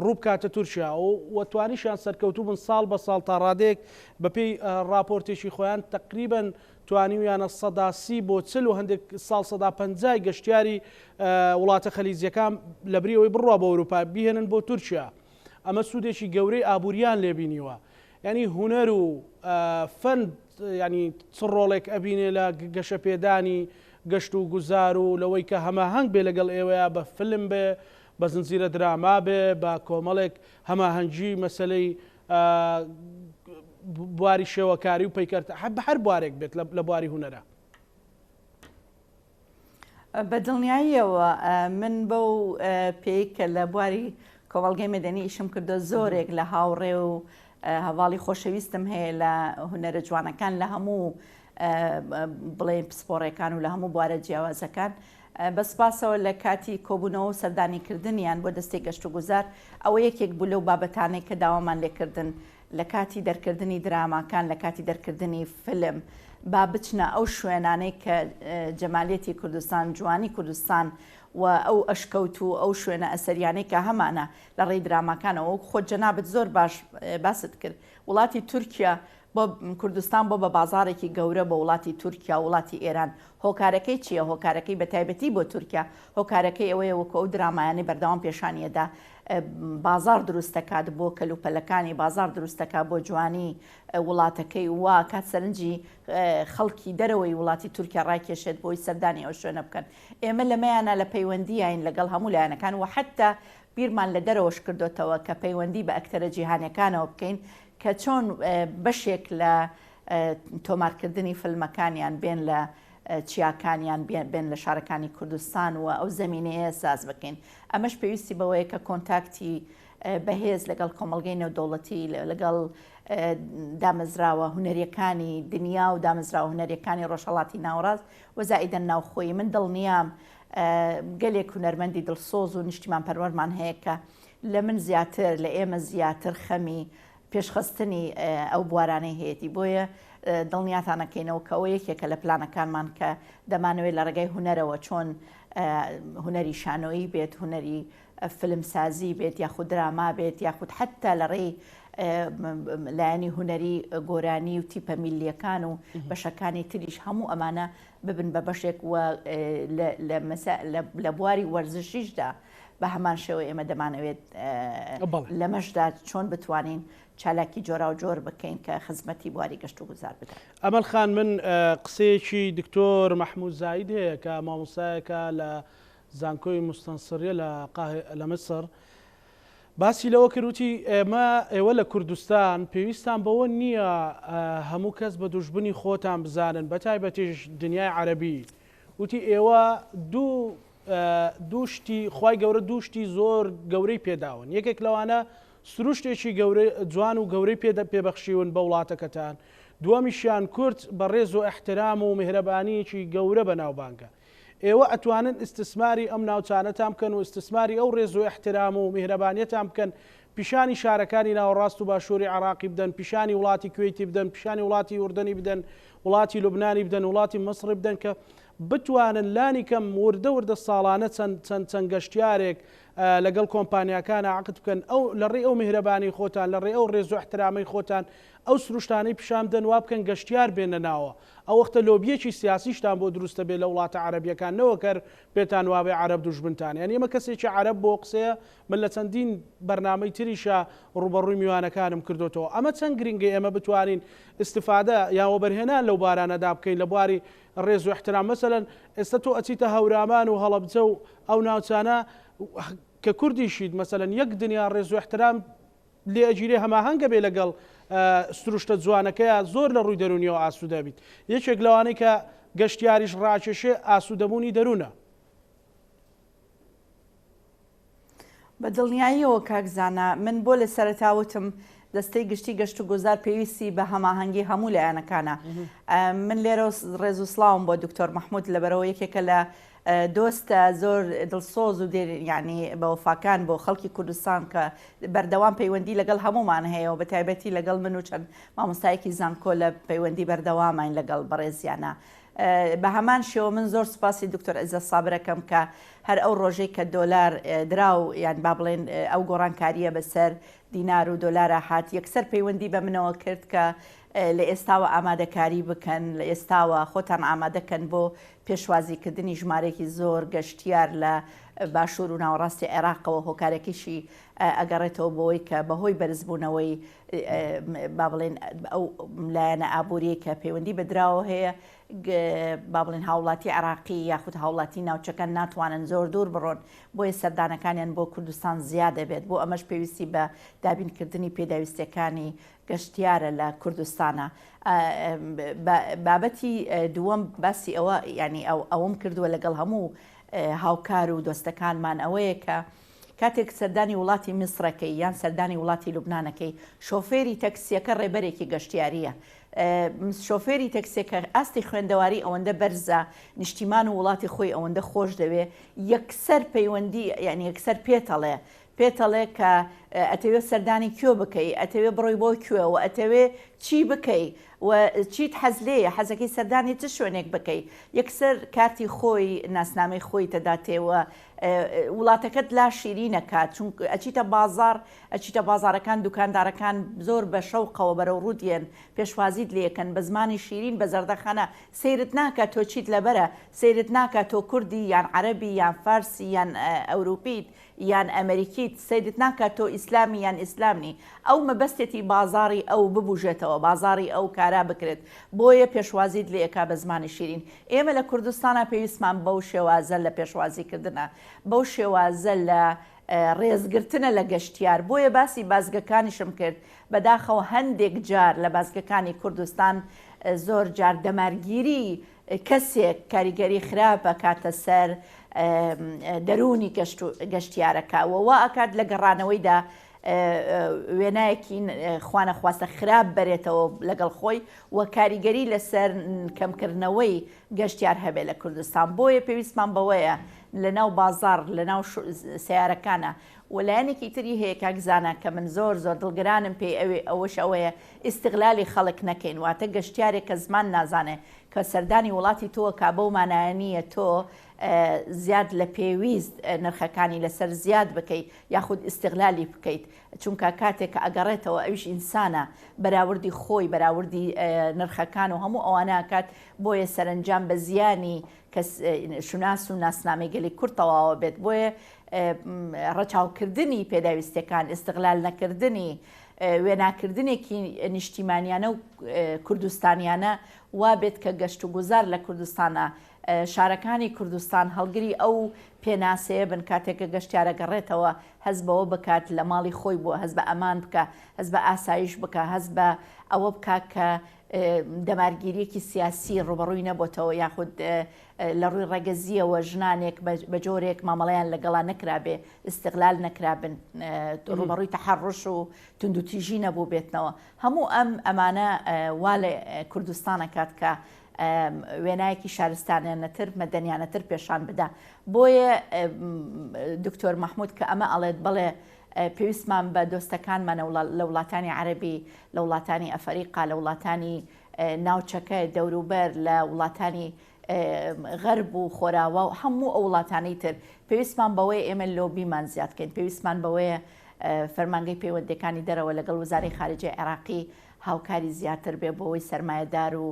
ڕووبکاتە تورکیا و توانیشیان سەرکەوتوو بن ساڵ بە ساڵ تا ڕادەیەک بەپێی ڕاپۆرتێکی خۆیان تەقریبەن توانیویانە 30% بۆ 40 و هەندێک ساڵ 50% گەشتیاری وڵاتە خەلیجیەکان لەبری ئەوەی بڕوا بۆ ئەوروپا بیهێنن بۆ تورکیا. ئەمە سوودێکی گەورەی ئابووریان لێ بینیوە. یانی هونەر و فەن یانی چ ڕۆڵێک ئەبینێ لە گەشەپێدانی گەشت و گوزار و لەوەی کە هەماهەنگ بێ لەگەڵ ئێوەیا بە فلم بێ، بە زنجیرە دراما بێ، بە کۆمەڵێک هەماهەنگی مەسەلەی بواری شێوەکاری و پەیکەر بە هەر بوارێک بێت لە بواری هونەرا. بە دڵنیاییەوە من بەو پێی کە لە بواری کۆمەڵگەی مەدەنی ئیشم کردووە زۆرێک لە هاوڕێ و هەواڵی خۆشەویستم هەیە لە هونەرە جوانەکان لە هەموو بڵێن پسپۆڕەکان و لە هەموو بوارە جیاوازەکان بە سپاسەوە لە کاتی کۆبوونەوە و سەردانیکردنیان بۆ دەستەی گەشتوگوزار ئەوە یەکێک بوو لەو بابەتانەی کە داوامان لێکردن لە کاتی دەرکردنی دراماکان، لە کاتی دەرکردنی فیلم، با بچنە ئەو شوێنانەی کە جەمالیەتی کوردستان، جوانی کوردستان و ئەو ئەشکەوت و ئەو شوێنە ئەسەریانەی کە هەمانە لە ڕێی دراماکانەوە، وەک خۆت جەنابت زۆر باش باست کرد، وڵاتی تورکیا بۆ کوردستان بۆ بە بازاڕێکی گەورە بۆ وڵاتی تورکیا و وڵاتی ئێران، هۆکارەکەی چییە؟ هۆکارەکەی بە تایبەتی بۆ تورکیا، هۆکارەکەی ئەوەیە وەکو ئەو درامایانەی بەردەوام پێشانی ئەدا، بازاڕ دروست دەکات بۆ کەلوپەلەکانی، بازاڕ دروست دەکات بۆ جوانی وڵاتەکەی و وا ئەکات سەرنجی خەڵکی دەرەوەی وڵاتی تورکیا ڕاکێشێت بۆی سەردانی ئەو شوێنە بکەن. ئێمە لەمەیانا لە پەیوەندیین لەگەڵ هەموو لایەنەکان و حەتتا بیرمان لە دەرەوەش کردۆتەوە کە پەیوەندی بە ئەکتەرە جیهانیەکانەوە بکەین کە چۆن بەشێک لە تۆمارکردنی فیلمەکانیان بێن لە. چیاکان یان بێن لە شارەکانی کوردستان و ئەو زەمینەیە ساز بکەین. ئەمەش پێویستی بەوەیە کە کۆنتاکتی بەهێز لەگەڵ کۆمەڵگەی نێودەوڵەتی، لەگەڵ دامەزراوە هونەریەکانی دنیا و دامەزراوە هونەریەکانی ڕۆژهەڵاتی ناوەڕاست و زائیدەن ناوخۆیی. من دڵنیام گەلێک هونەرمەندی دڵسۆز و نیشتیمانپەروەرمان هەیە کە لە من زیاتر، لە ئێمە زیاتر خەمی پێشخستنی ئەو بوارانەی هەیەتی. بۆیە دڵنیاتان ئەکەینەوە کە ئەوە یەکێکە لە پلانەکانمان کە دەمانەوێت لە ڕێگای هونەرەوە چۆن هونەری شانۆیی بێت، هونەری فیلمسازی بێت یاخود دراما بێت یاخود حەتتا لە ڕێی لایەنی هونەری گۆرانی و تیپە میللیەکان و بەشەکانی تریش هەموو ئەمانە ببن بە بەشێک و لە بواری وەرزشیشدا بە هەمان شێوە ئێمە دەمانەوێت لەمەشدا چۆن بتوانین چالاکی جۆراوجۆر بکەین کە خزمەتی بواری گەشتوگوزار بدات. ئەمەل خان من قسەیەکی دکتۆر مەحمود زاید هەیە کە مامۆستایەکە لە زانکۆی موستەنسریە لە لە میسر باسی لەوە کرد وتی ئێمە ئێوە لە کوردستان پێویستان بەوە نییە هەموو کەس بە دوژمنی خۆتان بزانن بە تایبەتیش دنیای عەرەبی وتی ئێوە دوو دوو شتی خوای گەورە دوو شتی زۆر گەورەی پێداون یەکێک لەوانە سروشتێکی گەورە جوان و گەورەی پێ پێبەخشیون بە وڵاتەکەتان دووەمیشیان کورد بە ڕێز و ئیحترام و میهرەبانییەکی گەورە بەناوبانگە ئێوە ئەتوانن ئیستسماری ئەم ناوچانەتان بکەن و ئیستسماری ئەو ڕێز و ئیحترام و میهرەبانیەتان بکەن پیشانی شارەکانی ناوەڕاست و باشووری عێڕاقی بدەن پیشانی وڵاتی کوەیتی بدەن پیشانی وڵاتی ئوردەنی بدەن وڵاتی لوبنانی بدەن وڵاتی مصڕی بدەن کە بتوانن لانی کەم وردە وردە ساڵانە چەند چەند چەند گەشتیارێک لەگەڵ کۆمپانیاکانا عەقد بکەن ئەو لە ڕێی ئەو میهرەبانی خۆتان لە ڕێی ئەو ڕێز و ئیحترامەی خۆتان ئەو سروشتانەی پیشان بدەن وا بکەن گەشتیار بێنە ناوە ئەو وەختە لۆبیەکی سیاسیشتان بۆ دروست دەبێت لە وڵاتە عەرەبیەکان نەوەک هەر پێتان وابێ عەرەب دوژمنتانە یانی ئێمە کەسێکی عەرەب بۆ قسەیە من لە چەندین بەرنامەی تریشا ڕووبەڕووی میوانەکانم کردۆتەوە ئەمە چەند گرنگە ئێمە بتوانین ئیستفادە یان وەبەرهێنان لەو بارانەدا بکەین لە بواری ڕێز و ئیحترام مەسەلەن ئێستا تۆ ئەچیتە هەورامان و هەڵەبجە و ئەو ناوچانە کە کوردیشیت مەسەلەن یەک دنیا ڕێز و ئیحترام لێ ئەگیرێ هەماهەنگ ئەبێ لەگەڵ سروشتە جوانەکەیا زۆر لە ڕووی دەروونیەوە ئاسوودە ئەبیت یەکێک لەوانەی کە گەشتیاریش ڕاکێشێ ئاسوودەبوونی دەروونە. بە دڵنیاییەوە کاک زانا، من بۆ لە سەرەتا وتم دەستەی گشتی گەشتوگوزار پێویستی بە هەماهەنگی هەموو لایەنەکانە. من لێرەوە ڕێز و سڵاوم بۆ دکتۆر مەحمود لەبەرەوە یەکێکە لە دۆستە زۆر دڵسۆز و دێر یعنی بە وەفاکان بۆ خەڵکی کوردستان کە بەردەوام پەیوەندی لەگەڵ هەمومان هەیە و بە تایبەتی لەگەڵ من و چەند مامۆستایەکی زانکۆ لە پەیوەندی بەردەوامین لەگەڵ بەڕێزیانە. بە هەمان شێوە من زۆر سوپاسی دکتۆر عیزەت سابر ئەکەم کە هەر ئەو ڕۆژەی کە دۆلار درا و یان با بڵێن ئەو گۆڕانکارییە بەسەر دینار و دۆلارا هات یەکسەر پەیوەندی بە منەوە کرد کە لە ئێستاوە ئامادەکاری بکەن لە ئێستاوە خۆتان ئامادەکەن بۆ پێشوازیکردنی ژمارەیەکی زۆر گەشتیار لە باشوور و ناوەڕاستی عێراقەوە هۆکارەکەیشی ئەگەڕێتەوە بۆی کە بەهۆی بەرزبوونەوەی با بڵێن ئەو لایەنە ئابووریەی کە پەیوەندی بە دراوە هەیە با بڵێن هاوڵاتی عراقی یاخود هاوڵاتی ناوچەکە ناتوانن زۆر دوور بڕۆن بۆیە سەردانەکانیان بۆ کوردستان زیاد دەبێت بۆ ئەمەش پێویستی بە دابینکردنی پێداویستیەکانی گەشتیارە لە کوردستانە بابەتی دووەم باسی ئەوە ینی ئەو ئەوم کردووە لەگەڵ هەموو هاوکار و دۆستەکانمان ئەوەیە کە کاتێک سەردانی وڵاتی میسرەکەی یان سەردانی وڵاتی لوبنانەکەی، شۆفێری تەکسییەکە ڕێبەرێکی گەشتیارییە. شۆفێری تەکسییەکە ئاستی خوێندەواری ئەوەندە بەرزە، نیشتیمان و وڵاتی خۆی ئەوەندە خۆش دەوێ، یەکسەر پەیوەندی یانی یەکسەر پێتەڵێ پێتەڵێ کە ئەتەوێ سەردانی کوێ بکەی، ئەتەوێ بڕۆی بۆ کوێ و ئەتەوێ چی بکەی و چیت حەز لێیە، حەزەکەی سەردانی چ شوێنێک بکەی، یەکسەر کارتی خۆی، ناسنامەی خۆی تەداتێ و وڵاتەکەت لا شیرینە کات چون ئەچیتە بازاڕ ئەچیتە بازاڕەکان دوکاندارەکان زۆر بە شەوقەوە بەرەو ڕووت یەن پێشوازیت لێکەن بە زمانی شیرین بە زەردەخەنە سەیرت ناکا تۆ چیت لەبەرە سەیرت ناکا تۆ کوردی یان عەرەبی یان فارسی یان ئەوروپیت یان ئەمریکیت سەیرت ناکا تۆ ئیسلامی یان ئیسلام نی ئەو مەبەستێتی بازاڕی ئەو ببوژێتەوە بازاڕی ئەو کارا بکرێت بۆیە پێشوازیت لێ ئەکا بە زمانی شیرین ئێمە لە کوردستانا پێویستمان بەو شێوازە لە پێشوازیکردنە، بەو شێوازە لە ڕێزگرتنە لە گەشتیار، بۆیە باسی بازگەکانیشم کرد، بەداخەوە هەندێک جار لە بازگەکانی کوردستان زۆر جار دەمارگیری. کەسێک کاریگەری خراپ ئەکاتە سەر دەروونی گەشتیارەکە و وا ئەکات لە گەڕانەوەیدا وێنایەکی خوانەخواستە خراپ بەرێتەوە لەگەڵ خۆی و کاریگەری لەسەر کەمکردنەوەی گەشتیار هەبێت لە کوردستان بۆیە پێویستمان بەوەیە لەناو بازاڕ لەناو سەیارەکانە و لایەنێکی تری هەیە کاک زانا کە من زۆر زۆر دڵگرانم پێی ئەوێ ئەوەش ئەوەیە ئیستغلالی خەڵک نەکەین واتە گەشتیارێک کە زمان نازانێ کە سەردانی وڵاتی تۆ کا بەو مانایە نییە تۆ زیاد لە پێویست نرخەکانی لەسەر زیاد بکەیت یاخود ئیستغلالی بکەیت چونکە کاتێک کە ئەگەڕێتەوە ئەویش ئینسانە بەراوردی خۆی بەراوردی نرخەکان و هەموو ئەوانە ئەکات بۆیە سەرەنجام بە زیانی کەس شوناس و ناسنامەی گەلی کورد تەواوە بێت بۆیە ڕەچاوکردنی پێداویستیەکان ئیستغلال نەکردنی وێناکردنێکی نیشتیمانیانە و کوردستانیانە وا بێت کە گەشت و گوزار لە کوردستانە شارەکانی کوردستان هەڵگری ئەو پێناسەیە بن کاتێک کە گەشتیارە گەڕێتەوە هەست بەوە بکات لە ماڵی خۆی بووە هەست بە ئەمان بکە هەست بە ئاسایش بکە هەست بە ئەوە بکە کە دەمارگیریەکی سیاسی ڕوبەڕووی نەبۆتەوە یاخود لە ڕووی ڕەگەزییەوە ژنانێک بە جۆرێک مامەڵەیان لەگەڵا نەکرابێ، ئیستغلال نەکرابن، ڕووبەڕووی تەحەڕوش و توندوتیژی نەبووبێتنەوە. هەموو ئەم ئەمانە وا لە کوردستان ئەکات کە وێنایەکی شارستانیانەتر، مەدەنیانەتر پێشان بدا. بۆیە دکتۆر مەحمود کە ئەمە ئەڵێت بەڵێ پێویستمان بە دۆستەکانمانە لە وڵاتانی عەرەبی، لە وڵاتانی ئەفەریقا، لە وڵاتانی ناوچەکە، دەوروبەر، لە وڵاتانی غەرب و خۆراوا و هەموو ئەو وڵاتانەی تر پێویستمان بەوەیە ئێمە لۆبیمان زیاد بکەین پێویستمان بەوەیە فەرمانگەی پەیوەندەکانی دەرەوە لەگەڵ وەزارەی خارجەی عێراقی هاوکاری زیاتر بێ بۆ ئەوەی سەرمایەدار و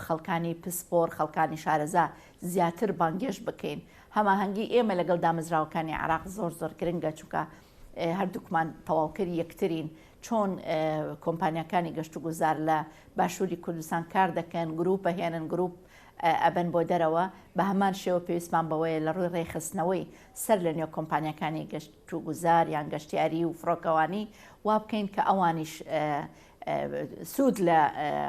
خەڵکانی پسپۆر خەڵکانی شارەزا زیاتر بانگێشت بکەین هەماهەنگی ئێمە لەگەڵ دامەزراوەکانی عێراق زۆر زۆر گرنگە چونکە هەردووکمان تەواوکەری یەکترین چۆن کۆمپانیاکانی گەشتوگوزار لە باشووری کوردستان کار دەکەن، گروپ ئەهێنن، گروپ ئەبەن بۆ دەرەوە، بە هەمان شێوە پێویستمان بەوەیە لە ڕووی ڕێکخستنەوەی سەر لە نوێ کۆمپانیاکانی گەشتوگوزار یان گەشتیاری و فڕۆکەوانی وا بکەین کە ئەوانیش سوود لە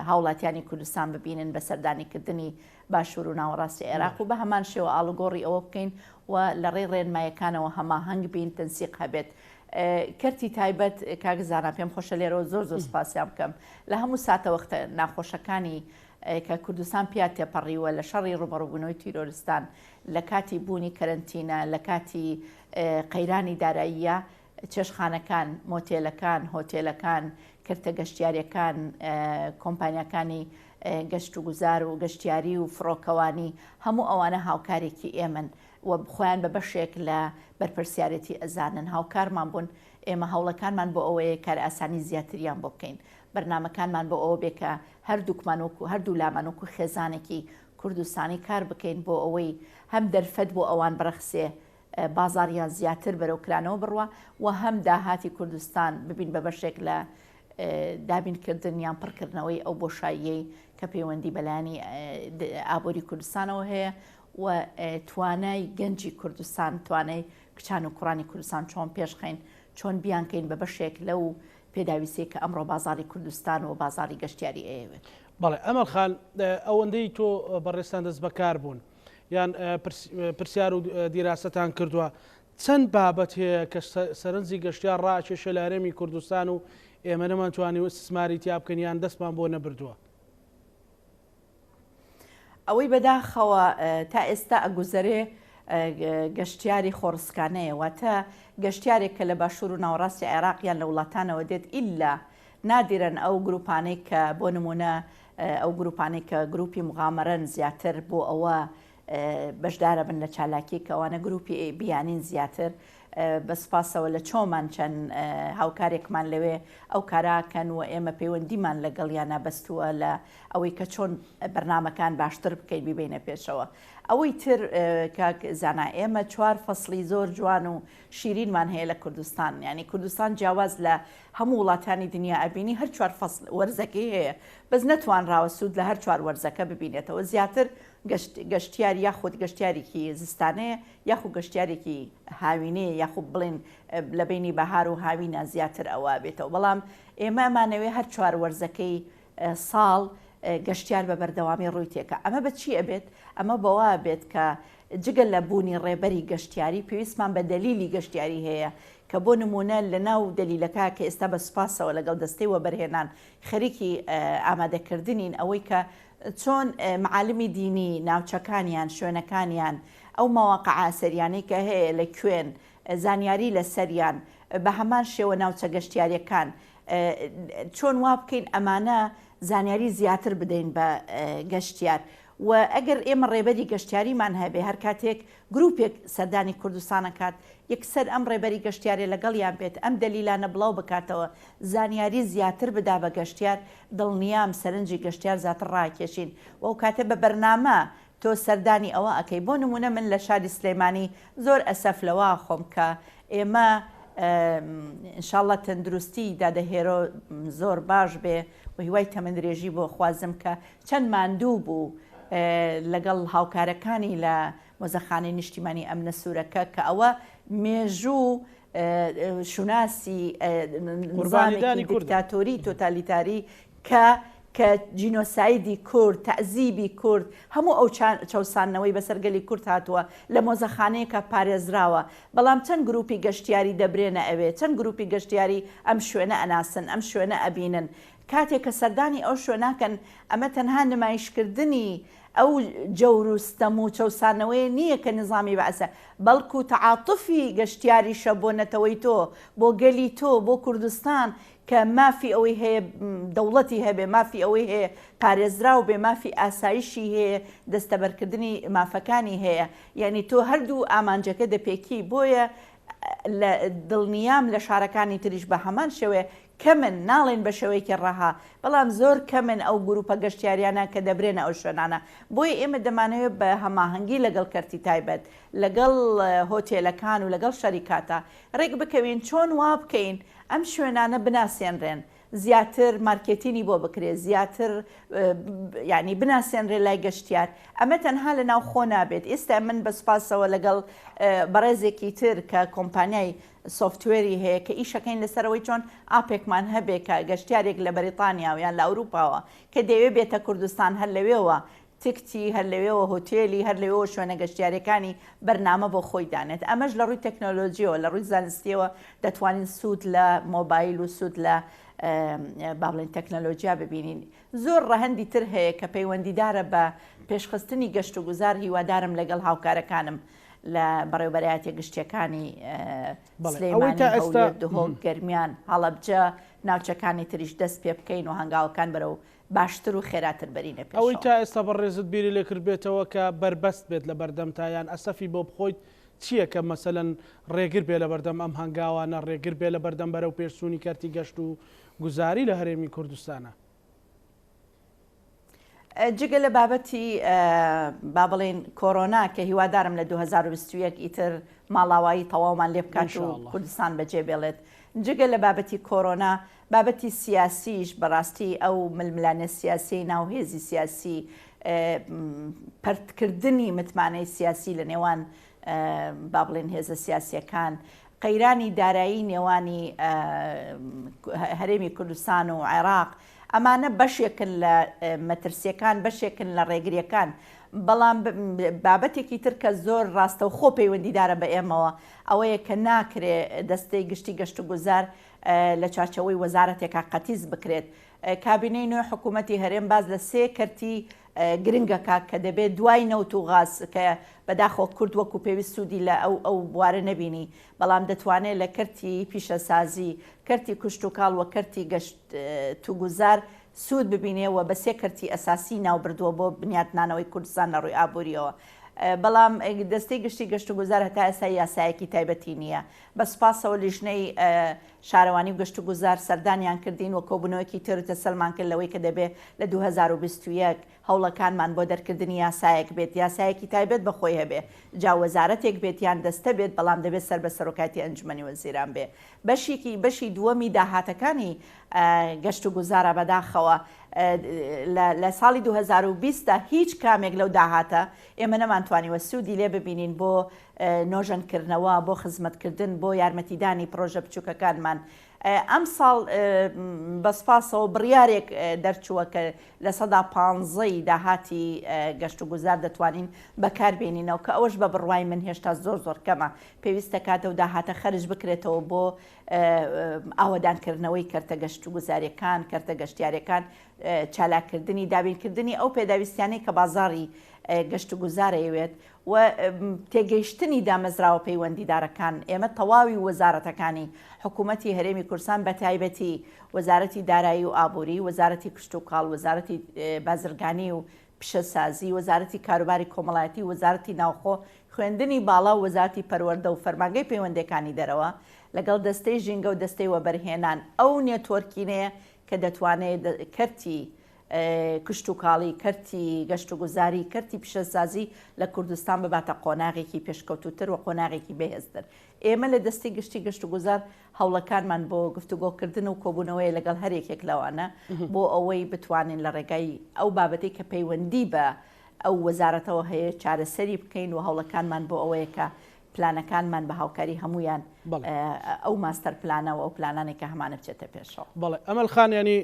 هاوڵاتیانی کوردستان ببینن بە سەردانیکردنی باشوور و ناوەڕاستی عێراق و بە هەمان شێوە ئاڵوگۆڕی ئەوە بکەین و لە ڕێی ڕێنمایەکانەوە هەماهەنگ بین، تەنسیق هەبێت. کەرتی تایبەت کاک زانا پێم خۆشە لێرەوە زۆر زۆر سپاسیان بکەم لە هەموو ساتەوەختە ناخۆشەکانی کە کوردستان پیا تێپەڕیوە لە شەڕی ڕوبەڕوبوونەوەی تیرۆرستان لە کاتی بوونی کەرەنتینە لە کاتی قەیرانی داراییە چێشخانەکان مۆتێلەکان هۆتێلەکان کەرتە گەشتیارەکان کۆمپانیاکانی گەشت و گوزار و گەشتیاری و فڕۆکەوانی هەموو ئەوانە هاوکارێکی ئێمن و خۆیان بە بەشێک لە بەرپرسیارێتی ئەزانن هاوکارمان بوون، ئێمە هەوڵەکانمان بۆ ئەوەیە کارئاسانی زیاتریان بۆ بکەین، بەرنامەکانمان بۆ ئەوە بێ کە هەردووکمان وەکو هەردوو لامان وەکو خێزانێکی کوردستانی کار بکەین بۆ ئەوەی هەم دەرفەت بۆ ئەوان بڕەخسێ بازاڕیان زیاتر بەرەو کرانەوە بڕوا و هەم داهاتی کوردستان ببین بە بەشێک لە دابینکردن یان پڕکردنەوەی ئەو بۆشاییەی کە پەیوەندی بەلایەنی ئابووری کوردستانەوە هەیە و توانای گەنجی کوردستان، توانای کچان و کوڕانی کوردستان چۆن پێشخەین، چۆن بیانکەین بە بەشێک لەو پێداویستیەی کە ئەمڕۆ بازاڕی کوردستان و بازاڕی گەشتیاری ئەیەوێت. بەڵێ ئەمەل خان، ئەوەندەی تۆ بەڕێزتان دەست بەکار بوون یان پرسیار و دیراسەتان کردووە، چەند بابەت هەیە کە سەرنجی گەشتیار ڕاکێشێ لە هەرێمی کوردستان و ئێمە نەمانتوانیوە ئیستسماری تیا بکەین یان دەستمان بۆ نەبردووە؟ ئەوەی بەداخەوە تا ئێستا ئەگوزەرێ گەشتیاری خۆڕسکانەیە واتە گەشتیارێک کە لە باشوور و ناوەڕاستی عێراق یان لە وڵاتانەوە دێت ئیلا نادیرەن ئەو گروپانەی کە بۆ نمونە ئەو گروپانەی کە گروپی مغامەرەن زیاتر بۆ ئەوە بەشدارە بن لە چالاکی کە ئەوانە گروپی بیانین زیاتر بە سوپاسەوە لە چۆمان چەند هاوکارێکمان لەوێ ئەو کاراکەن و ئێمە پەیوەندیمان لەگەڵیانە بەستووە لە ئەوەی کە چۆن بەرنامەکان باشتر بکەین بیبەینە پێشەوە. ئەوەی تر کاک زانا ئێمە چوار فەسڵی زۆر جوان و شیرینمان هەیە لە کوردستان یانی کوردستان جیاواز لە هەموو وڵاتانی دنیا ئەبینی هەر چوار فەسڵ وەرزەکەی هەیە بەس نەتوانراوە سوود لە هەر چوار وەرزەکە ببینێتەوە زیاتر گەشت گەشتیار یاخود گەشتیارێکی زستانەیە یاخود گەشتیارێکی هاوینەیە یاخود بڵێن لە بینی بەهار و هاوینە زیاتر ئەوە بێتەوە بەڵام ئێمە ئەمانەوێ هەر چوار وەرزەکەی ساڵ. گەشتیار بە بەردەوامی ڕووی تێکا. ئەمە بە چی ئەبێت؟ ئەمە بەوە ئەبێت کە جگە لە بوونی ڕێبەری گەشتیاری پێویستمان بە دەلیلی گەشتیاری هەیە کە بۆ نموونە لە ناو دەلیلەکە کە ئێستا بە سوپاسەوە لەگەڵ دەستەی وەبەرهێنان خەریکی ئامادەکردنین ئەوەی کە چۆن معالمی دینی ناوچەکانیان شوێنەکانیان ئەو مەواقعە ئەسەریانەی کە هەیە لە کوێن زانیاری لەسەریان بە هەمان شێوە ناوچە گەشتیاریەکان چۆن وا بکەین ئەمانە زانیاری زیاتر بدەین بە گەشتیار و ئەگەر ئێمە ڕێبەری گەشتیاریمان هەبێ هەر کاتێک گروپێک سەردانی کوردستان ئەکات یەکسەر ئەم ڕێبەری گەشتیارێ لەگەڵیان بێت ئەم دەلیلانە بڵاو بکاتەوە زانیاری زیاتر بدا بە گەشتیار دڵنیام سەرنجی گەشتیار زیاتر ڕاکێشین و ئەو کاتێ بە بەرنامە تۆ سەردانی ئەوە ئەکەی بۆ نمونە من لە شاری سلێمانی زۆر ئەسەف لەوە ئەخۆم کە ئێمە ان شاء اللە تەندروستی دادە هێرۆ زۆر باش بێ و هیوای تەمەن درێژی بۆ خوازم کە چەند ماندوو بوو لەگەڵ هاوکارەکانی لە مۆزەخانەی نیشتیمانی ئەمنە سوورەکە کە ئەوە مێژوو شوناسی قوربانیدانی نظامێکی کوردە. دیکتاتۆری تۆتالیتاری کە کە جینۆسایدی کورد، تەعزیبی کورد، هەموو ئەو چەوساندنەوەی بەسەر گەلی کورد هاتووە لە مۆزەخانەیەکا پارێزراوە، بەڵام چەند گروپی گەشتیاری دەبرێنە ئەوێ، چەند گروپی گەشتیاری ئەم شوێنە ئەناسن، ئەم شوێنە ئەبینن، کاتێک کە سەردانی ئەو شوێناکەن ئەمە تەنها نمایشکردنی ئەو جەور و ستەم و چەوسانەوەیە نییە کە نیزامی بەعسە، بەڵکو تەعاتوفی گەشتیاریشە بۆ نەتەوەی تۆ، بۆ گەلی تۆ، بۆ کوردستان کە مافی ئەوەی هەیە دەوڵەتی هەبێ، مافی ئەوەی هەیە پارێزراو بێ، مافی ئاسایشی هەیە، دەستەبەرکردنی مافەکانی هەیە. یانی تۆ هەردوو ئامانجەکە دەپێکی. بۆیە لە دڵنیام لە شارەکانی تریش بە هەمان شێوەیە کەمن، ناڵێین بە شێوەیەکی ڕەها، بەڵام زۆر کەمن ئەو گروپە گەشتیاریانە کە دەبرێنە ئەو شوێنانە. بۆیە ئێمە دەمانەوێت بە هەماهەنگی لەگەڵ کەرتی تایبەت، لەگەڵ هۆتێلەکان و لەگەڵ شەریکاتە ڕێک بکەوین چۆن وا بکەین ئەم شوێنانە بناسێنرێن، زیاتر مارکێتینی بۆ بکرێت، زیاتر یانی بناسێنرێ لای گەشتیار. ئەمە تەنها لە ناوخۆ نابێت. ئێستا من بە سوپاسەوە لەگەڵ بەڕێزێکی تر کە کۆمپانیای سۆفتوێری هەیە کە ئیشەکەین لەسەر ئەوەی چۆن ئاپێکمان هەبێ کە گەشتیارێک لە بەریتانیاوە یان لە ئەوروپاوە کە دەیەوێ بێتە کوردستان هەر لەوێوە تکتی، هەر لەوێوە هۆتێلی، هەر لەوێوە شوێنە گەشتیاریەکانی بەرنامە بۆ خۆی دانێت. ئەمەش لە ڕووی تەکنۆلۆجیەوە، لە ڕووی زانستیەوە دەتوانین سوود لە مۆبایل و سوود لە با بڵێین تەکنەلۆجیا ببینین. زۆر ڕەهەندی تر هەیە کە پەیوەندیدارە بە پێشخستنی گەشتوگوزار، هیوادارم لەگەڵ هاوکارەکانم لە بەڕێوەبەرایەتیە گشتیەکانی ئەوەی سلێمانی، تا ئێستا هەولێر، دهۆک، گەرمیان، هەڵەبجە، ناوچەکانی تریش دەست پێ بکەین و هەنگاوەکان بەرەو باشتر و خێراتر بەرینە ئەوەی پێشەوە. تا ئێستا بەڕێزت بیری لێ کردبێتەوە کە بەربەست بێت لە بەردەمتا یان ئەسەفی بۆ بخۆیت چییە کە مەسەلەن ڕێگر بێ لە بەردەم ئەم هەنگاوانە، ڕێگر بێ لە بەردەم بەرەو پێشچوونی کەرتی گەشت و گوزاری لە هەرێمی کوردستانا؟ جگە لە بابەتی با بڵێین کۆرۆنا کە هیوادارم لە 2021 ئیتر ماڵاوایی تەواومان لێ بکات و کوردستان بەجێ بێڵێت جگە لە بابەتی کۆرۆنا بابەتی سیاسیش بەڕاستی ئەو ململانێ سیاسیەی ناو هێزی سیاسی پەرتکردنی متمانەی سیاسی لە نێوان با بڵێن هێزە سیاسیەکان قەیرانی دارایی نێوانی هەرێمی کوردستان و عێراق ئەمانە بەشێکن لە مەترسیەکان بەشێکن لە ڕێگریەکان بەڵام بابەتێکی تر کە زۆر ڕاستەوخۆ پەیوەندیدارە بە ئێمەوە ئەوەیە کە ناکرێ دەستەی گشتی گەشتوگوزار لە چوارچێوەی وەزارەتێکا قەتیس بکرێت. کابینەی نوێ حکوومەتی هەرێم باس لە سێ کەرتی گرنگ ئەکا کە دەبێت دوای نەوت و غاز کە بەداخەوە کورد وەکو پێویست سوودی لە ئەو ئەو بوارە نەبینی بەڵام دەتوانێت لە کەرتی پیشەسازی، کەرتی کشتوکاڵ و کەرتی گەشتوگوزار سوود ببینێ و بە سێ کەرتی ئەساسی ناوبردووە بۆ بنیاتنانەوەی کوردستان لە ڕووی ئابوورییەوە. بەڵام دەستەی گشتی گەشتوگوزار هەتا ئێستا یاسایەکی تایبەتی نییە. بە سوپاسەوە لیژنەی شارەوانی و گەشتوگوزار سەردانیان کردین و کۆبوونەوەیەکی تێروتەسەلمان کرد لەوەی کە دەبێ لە 2021 هەوڵەکانمان بۆ دەرکردنی یاسایەک بێت، یاسایەکی تایبەت بە خۆی هەبێ، جا وەزارەتێک بێت یان دەستە بێت، بەڵام دەبێ سەر بە سەرۆکایەتی ئەنجومەنی وەزیران بێ. بەشێکی بەشی دووەمی داهاتەکانی گەشتوگوزارە بەداخەوە لە ساڵی 2020 دا هیچ کامێک لەو داهاتە ئێمە نەمانتوانیوە سوودی لێ ببینین بۆ نۆژەنکردنەوە، بۆ خزمەتکردن، بۆ یارمەتیدانی پڕۆژە بچووکەکانمان. ئەمساڵ بە سوپاسەوە بڕیارێک دەرچووە کە 15% ی داهاتی گەشتوگوزار دەتوانین بەکاربێنینەوە کە ئەوەش بە بڕوای من هێشتا زۆر زۆر کەمە. پێویست دەکات ئەو داهاتە خەرج بکرێتەوە بۆ ئاوەدانکردنەوەی کەرتە گەشتوگوزارییەکان، کەرتە گەشتیارییەکان، چالاککردنی، دابینکردنی ئەو پێداویستیانەی کە بازاڕی گەشتوگوزار ئەیەوێت و تێگەیشتنی دامەزراوە پەیوەندیدارەکان، ئێمە تەواوی وەزارەتەکانی حکوومەتی هەرێمی کوردستان بەتایبەتی وەزارەتی دارایی و ئابووری، وەزارەتی کشتوکاڵ، وەزارەتی بازرگانی و پیشەسازی، وەزارەتی کاروباری کۆمەڵایەتی، وەزارەتی ناوخۆ، خوێندنی باڵا و وەزارەتی پەروەردە و فەرمانگەی پەیوەندییەکانی دەرەوە لەگەڵ دەستەی ژینگە و دەستەی وەبەرهێنان ئەو networking ەیە کە دەتوانێت کەرتی کشتوکاڵی، کەرتی گەشتوگوزاری، کەرتی پیشەسازی لە کوردستان بباتە قۆناغێکی پێشکەوتووتر و قۆناغێکی بەهێزتر. ئێمە لە دەستەی گشتی گەشتوگوزار هەوڵەکانمان بۆ گفتوگۆکردن و کۆبوونەوەیە لەگەڵ هەر یەکێک لەوانە بۆ ئەوەی بتوانین لە ڕێگای ئەو بابەتەی کە پەیوەندی بە ئەو وەزارەتەوە هەیە چارەسەری بکەین و هەوڵەکانمان بۆ ئەوەیە کە پلانەکانمان بە هاوکاری هەموویان ئەو ماستەر پلانە و ئەو پلانانەی کە هەمانە بچێتە پێشەوە. بەڵێ ئەمەل خان یانی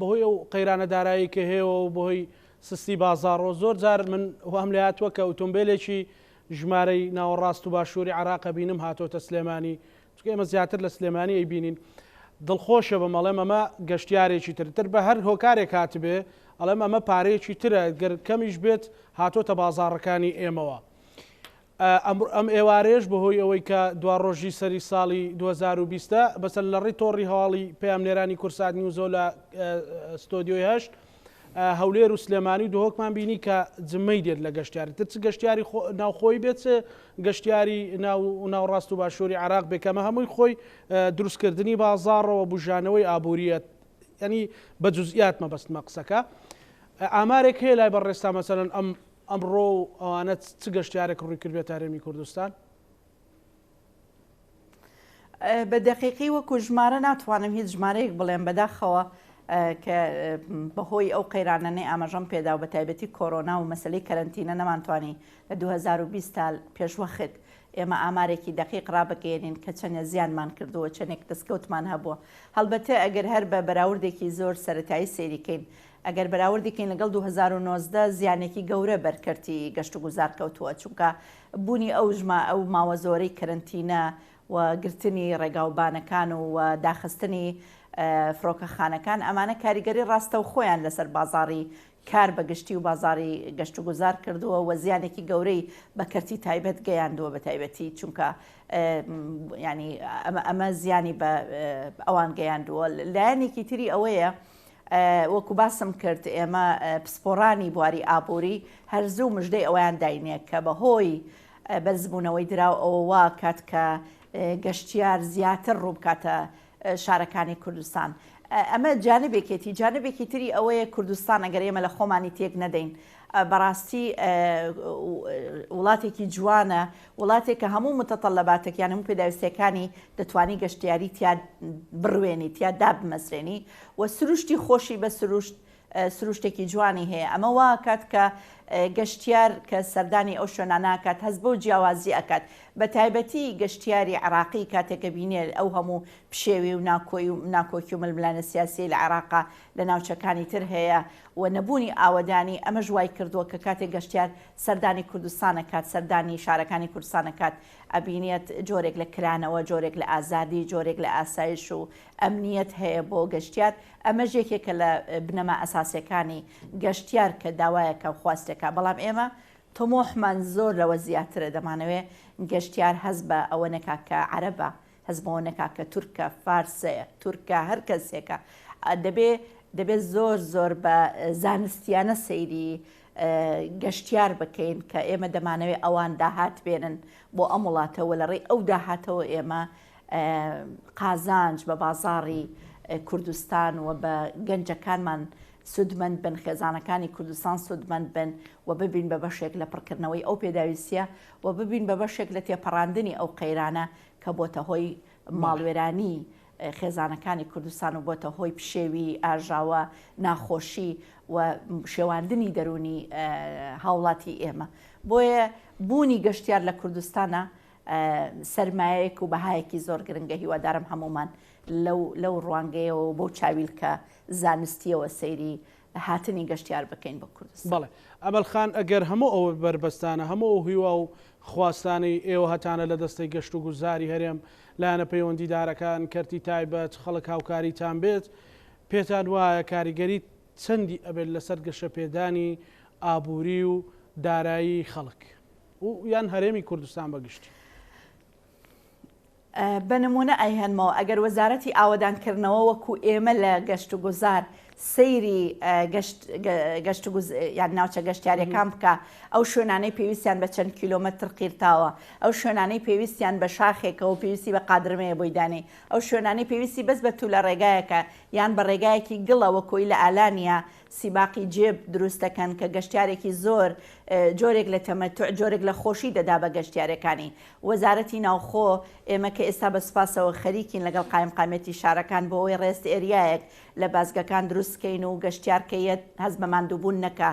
بەهۆی ئەو قەیرانە دارایی کە هەیە و بەهۆی سستی بازاڕەوە زۆر جار من وام لێ هاتووە کە ئۆتۆمبێلێکی ژمارەی ناوەڕاست و باشووری عێراق ئەبینم هاتۆتە سلێمانی چونکە ئێمە زیاتر لە سلێمانی ئەیبینین دڵخۆشە بم ئەڵێم ئەمە گەشتیارێکی تر تر بە هەر هۆکارێک هاتبێ ئەڵێم ئەمە پارەیەکی ترە گەر کەمیش بێت هاتۆتە بازاڕەکانی ئێمەوە. ئەم ئێوارەیەش بەهۆی ئەوەی کە دوا ڕۆژی سەری ساڵی 2020 بەسەر لە ڕێی تۆڕی هەواڵی پەیامنێرانی کورسات نیوزەوە لە ستۆدیۆی هەشت هەولێر و سلێمانی و دهۆکمان بینی کە جمەی دێت لە گەشتیاری تر چ گەشتیاری ناوخۆی بێت چ گەشتیاری ناو ناوڕاست و باشووری عراق بێ کەمە هەمووی خۆی دروستکردنی بازاڕەوە بژانەوەی ئابووریە ینی بە جزئیات مەبەستمە قسەکە ئامارێک هەیە لای بەڕێستا مەسەلەن ئەم ئەمڕۆ و ئەوانە چ گەشتیارێک ڕووی کردبێتە هەرێمی کوردستان؟ بە دەقیقی وەکو ژمارە ناتوانم هیچ ژمارەیەک بڵێم بەداخەوە کە بەهۆی ئەو قەیرانەنەی ئاماژەم پێدا و بە تایبەتی کۆرۆنا و مەسلەی کەرەنتینە نەمانتوانی لە 2020 تا پێشوەخت ئێمە ئامارێکی دەقیق ڕابگەیەنین کە چەندە زیانمان کردووە چەندێک دەستکەوتمان هەبووە هەڵبەتە ئەگەر هەر بە بەراوردێکی زۆر سەتایی سەیریکەین ئەگەر بەراوردی کەین لەگەڵ 2019 زیانێکی گەورە بەر کەرتی گەشتوگوزار کەوتووە، چونکە بوونی ئەو ژما ئەو ماوە زۆرەی کەرەنتینە و گرتنی ڕێگاوبانەکان و و داخستنی فڕۆکەخانەکان ئەمانە کاریگەری ڕاستەوخۆیان لەسەر بازاڕی کار بە گشتی و بازاڕی گەشتوگوزار کردووە و زیانێکی گەورەی بە کەرتی تایبەت گەیاندووە بە تایبەتی چونکە ینی ئەمە زیانی بە ئەوان گەیاندووە لایەنێکی تری ئەوەیە وەکو باسم کرد ئێمە پسپۆڕانی بواری ئابووری هەر زوو مژدەی ئەوەیان داینێ کە بەهۆی بەرزبوونەوەی دراو ئەوە وا کات کە گەشتیار زیاتر ڕووبکاتە شارەکانی کوردستان. ئەمە جانبێکێتی جانبێکی تری ئەوەیە کوردستان ئەگەر ئێمە لە خۆمانی تێک نەدەین بەڕاستی وڵاتێکی جوانە، وڵاتێک کە هەموو متطلباتێک یان هەموو پێداویستیەکانی دەتوانی گەشتیاری تیا بڕوێنی تیا دابمەزرێنی و سروشتی خۆشی بە سروشت سروشتێکی جوانی هەیە ئەمە واکات کە گەشتیار کە سەردانی ئەو شوێنانە کات هەست بەو جیاوازی ئەکات بە تایبەتی گەشتیاری عراقی کاتێکە بینێ ئەو هەموو پشێوی و ناکۆی و ناکۆکی و ململانە سیاسی لە عێراقا لە ناوچەکانی تر هەیە و نەبوونی ئاوەدانی، ئەمەش وای کردووە کە کاتێک گەشتیار سەردانی کوردستان ئەکات، سەردانی شارەکانی کوردستان ئەکات، ئەبینێت جۆرێک لە کرانەوە، جۆرێک لە ئازادی، جۆرێک لە ئاسایش و ئەمنیەت هەیە بۆ گەشتیار، ئەمەش یەکێکە لە بنەما ئەساسیەکانی گەشتیار کە داوایەکە و خواستێکە، بەڵام ئێمە تموحمان زۆر لەوە زیاترە، دەمانەوێ گەشتیار هەست بە ئەوە نەکا کە عەرەبە، هەست بەوە نەکا کە تورکە، فارسە، تورکە، هەر کەسێکە. دەبێ دەبێ زۆر زۆر بە زانستیانە سەیری گەشتیار بکەین کە ئێمە دەمانەوێ ئەوان داهات بێنن بۆ ئەم وڵاتە و لە ڕێی ئەو داهاتەوە ئێمە قازانج بە بازاڕی کوردستان و بە گەنجەکانمان سوودمەند بن، خێزانەکانی کوردستان سوودمەند بن و ببین بە بەشێک لە پڕکردنەوەی ئەو پێداویستییە و ببین بە بەشێک لە تێپەڕاندنی ئەو قەیرانە کە بۆتە هۆی ماڵوێرانی خێزانەکانی کوردستان و بۆتە هۆی پشێوی، ئاژاوە، ناخۆشی و شێواندنی دەروونی هاوڵاتی ئێمە. بۆیە بوونی گەشتیار لە کوردستانا سەرمایەیەک و بەهایەکی زۆر گرنگە، هیوادارم هەموومان لەو لەو ڕوانگەیەوە و بەو چاویلکە زانستییەوە سەیری هاتنی گەشتیار بکەین بۆ کوردستان. بەڵێ ئەمەل خان ئەگەر هەموو ئەو بەربەستانە، هەموو ئەو هیوا و خواستانەی ئێوە هەتانە لە دەستەی گەشتوگوزاری هەرێم، لایەنە پەیوەندیدارەکان، کەرتی تایبەت، خەڵک هاوکاریتان بێت، پێتان وایە کاریگەری چەندی ئەبێت لەسەر گەشەپێدانی ئابووری و دارایی خەڵک و یان هەرێمی کوردستان بە گشتی؟ بە نموونە ئەیهێنمەوە، ئەگەر وەزارەتی ئاوەدانکردنەوە وەکو ئێمە لە گەشتوگوزار سەیری گەشت گەشتوگوز یان ناوچە گەشتیاریەکان بکا، ئەو شوێنانەی پێویستیان بە چەند کیلۆمەتر قیرتاوە، ئەو شوێنانەی پێویستیان بە شاخێکە و پێویستی بە قادرمەیە بۆی دانێی، ئەو شوێنانەی پێویستی بەس بە تولە ڕێگایەکە یان بە ڕێگایەکی گڵە وەکۆی لە ئالانیا سیباقی جێب دروست دەکەن کە گەشتیارێکی زۆر جۆرێک لە تەمەتوع جۆرێک لە خۆشی دەدا بە گەشتیارەکانی. وەزارەتی ناوخۆ، ئێمە کە ئێستا بە سوپاسەوە خەریکین لەگەڵ قایمقامیەتی شارەکان بۆ ئەوەی rest area یەک لە بازگەکان دروست کەین و گەشتیار کە یەت هەست بە ماندووبوون نەکا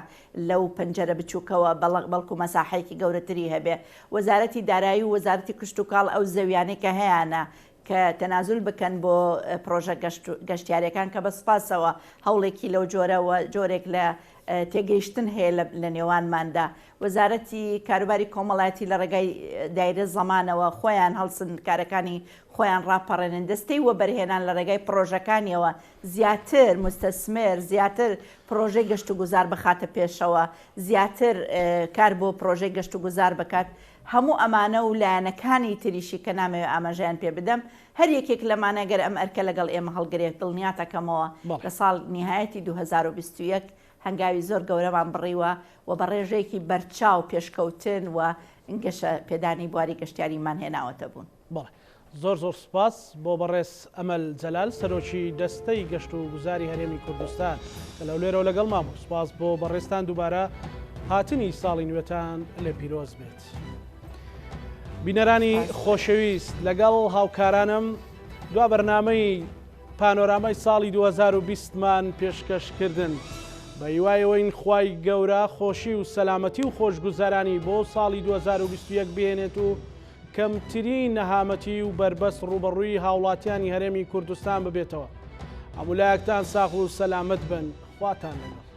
لەو پەنجەرە بچووکەوە بەڵکو مەساحەیەکی گەورەتری هەبێ. وەزارەتی دارایی و وەزارەتی کشتوکاڵ ئەو زەویانەی کە هەیانە کە تەنازول بکەن بۆ پڕۆژە گەشتیاریەکان کە بە سوپاسەوە هەوڵێکی لەو جۆرە و جۆرێک لە تێگەیشتن هەیە لە نێوانماندا. وەزارەتی کاروباری کۆمەڵایەتی لە ڕێگای دایرە زەمانەوە خۆیان هەڵسن کارەکانی خۆیان ڕاپەڕێنن. دەستەی وەبەرهێنان لە ڕێگای پڕۆژەکانیەوە زیاتر موستەسمر، زیاتر پڕۆژەی گەشتوگوزار بخاتە پێشەوە، زیاتر کار بۆ پڕۆژەی گەشتوگوزار بکات. هەموو ئەمانە و لایەنەکانی تریشی کە نامەوێ ئاماژەیان پێ بدەم، هەر یەکێک لەمانە گەر ئەم ئەرکە لەگەڵ ئێمە هەڵگرێت دڵنیاتەکەمەوە لە ساڵ نیهایەتی 2021 هەنگاوی زۆر گەورەمان بڕیوە و بە ڕێژەیەکی بەرچاو پێشکەوتن و گەشە پێدانی بواری گەشتیاریمان هێناوەتە بوون. بەڵێ زۆر زۆر سوپاس بۆ بەڕێز ئەمەل جەلال سەرۆکی دەستەی گەشت و گوزاری هەرێمی کوردستان کە لە هەولێرەوە لەگەڵمان بوو. سوپاس بۆ بەڕێزتان دووبارە هاتنی ساڵی نوێتان لێ پیرۆز بێت. بینەرانی خۆشەویست لەگەڵ هاوکارانم دوا بەرنامەی پانۆرامای ساڵی 2020 مان پێشکەش کردن. بە هیوای ئەوەین خوای گەورە خۆشی و سەلامەتی و خۆشگوزەرانی بۆ ساڵی 2021 بهێنێت و کەمترین نەهامەتی و بەربەست ڕووبەڕووی هاوڵاتیانی هەرێمی کوردستان ببێتەوە. هەموو لایەکتان ساغ و سەلامەت بن. خواتان لەگەڵ.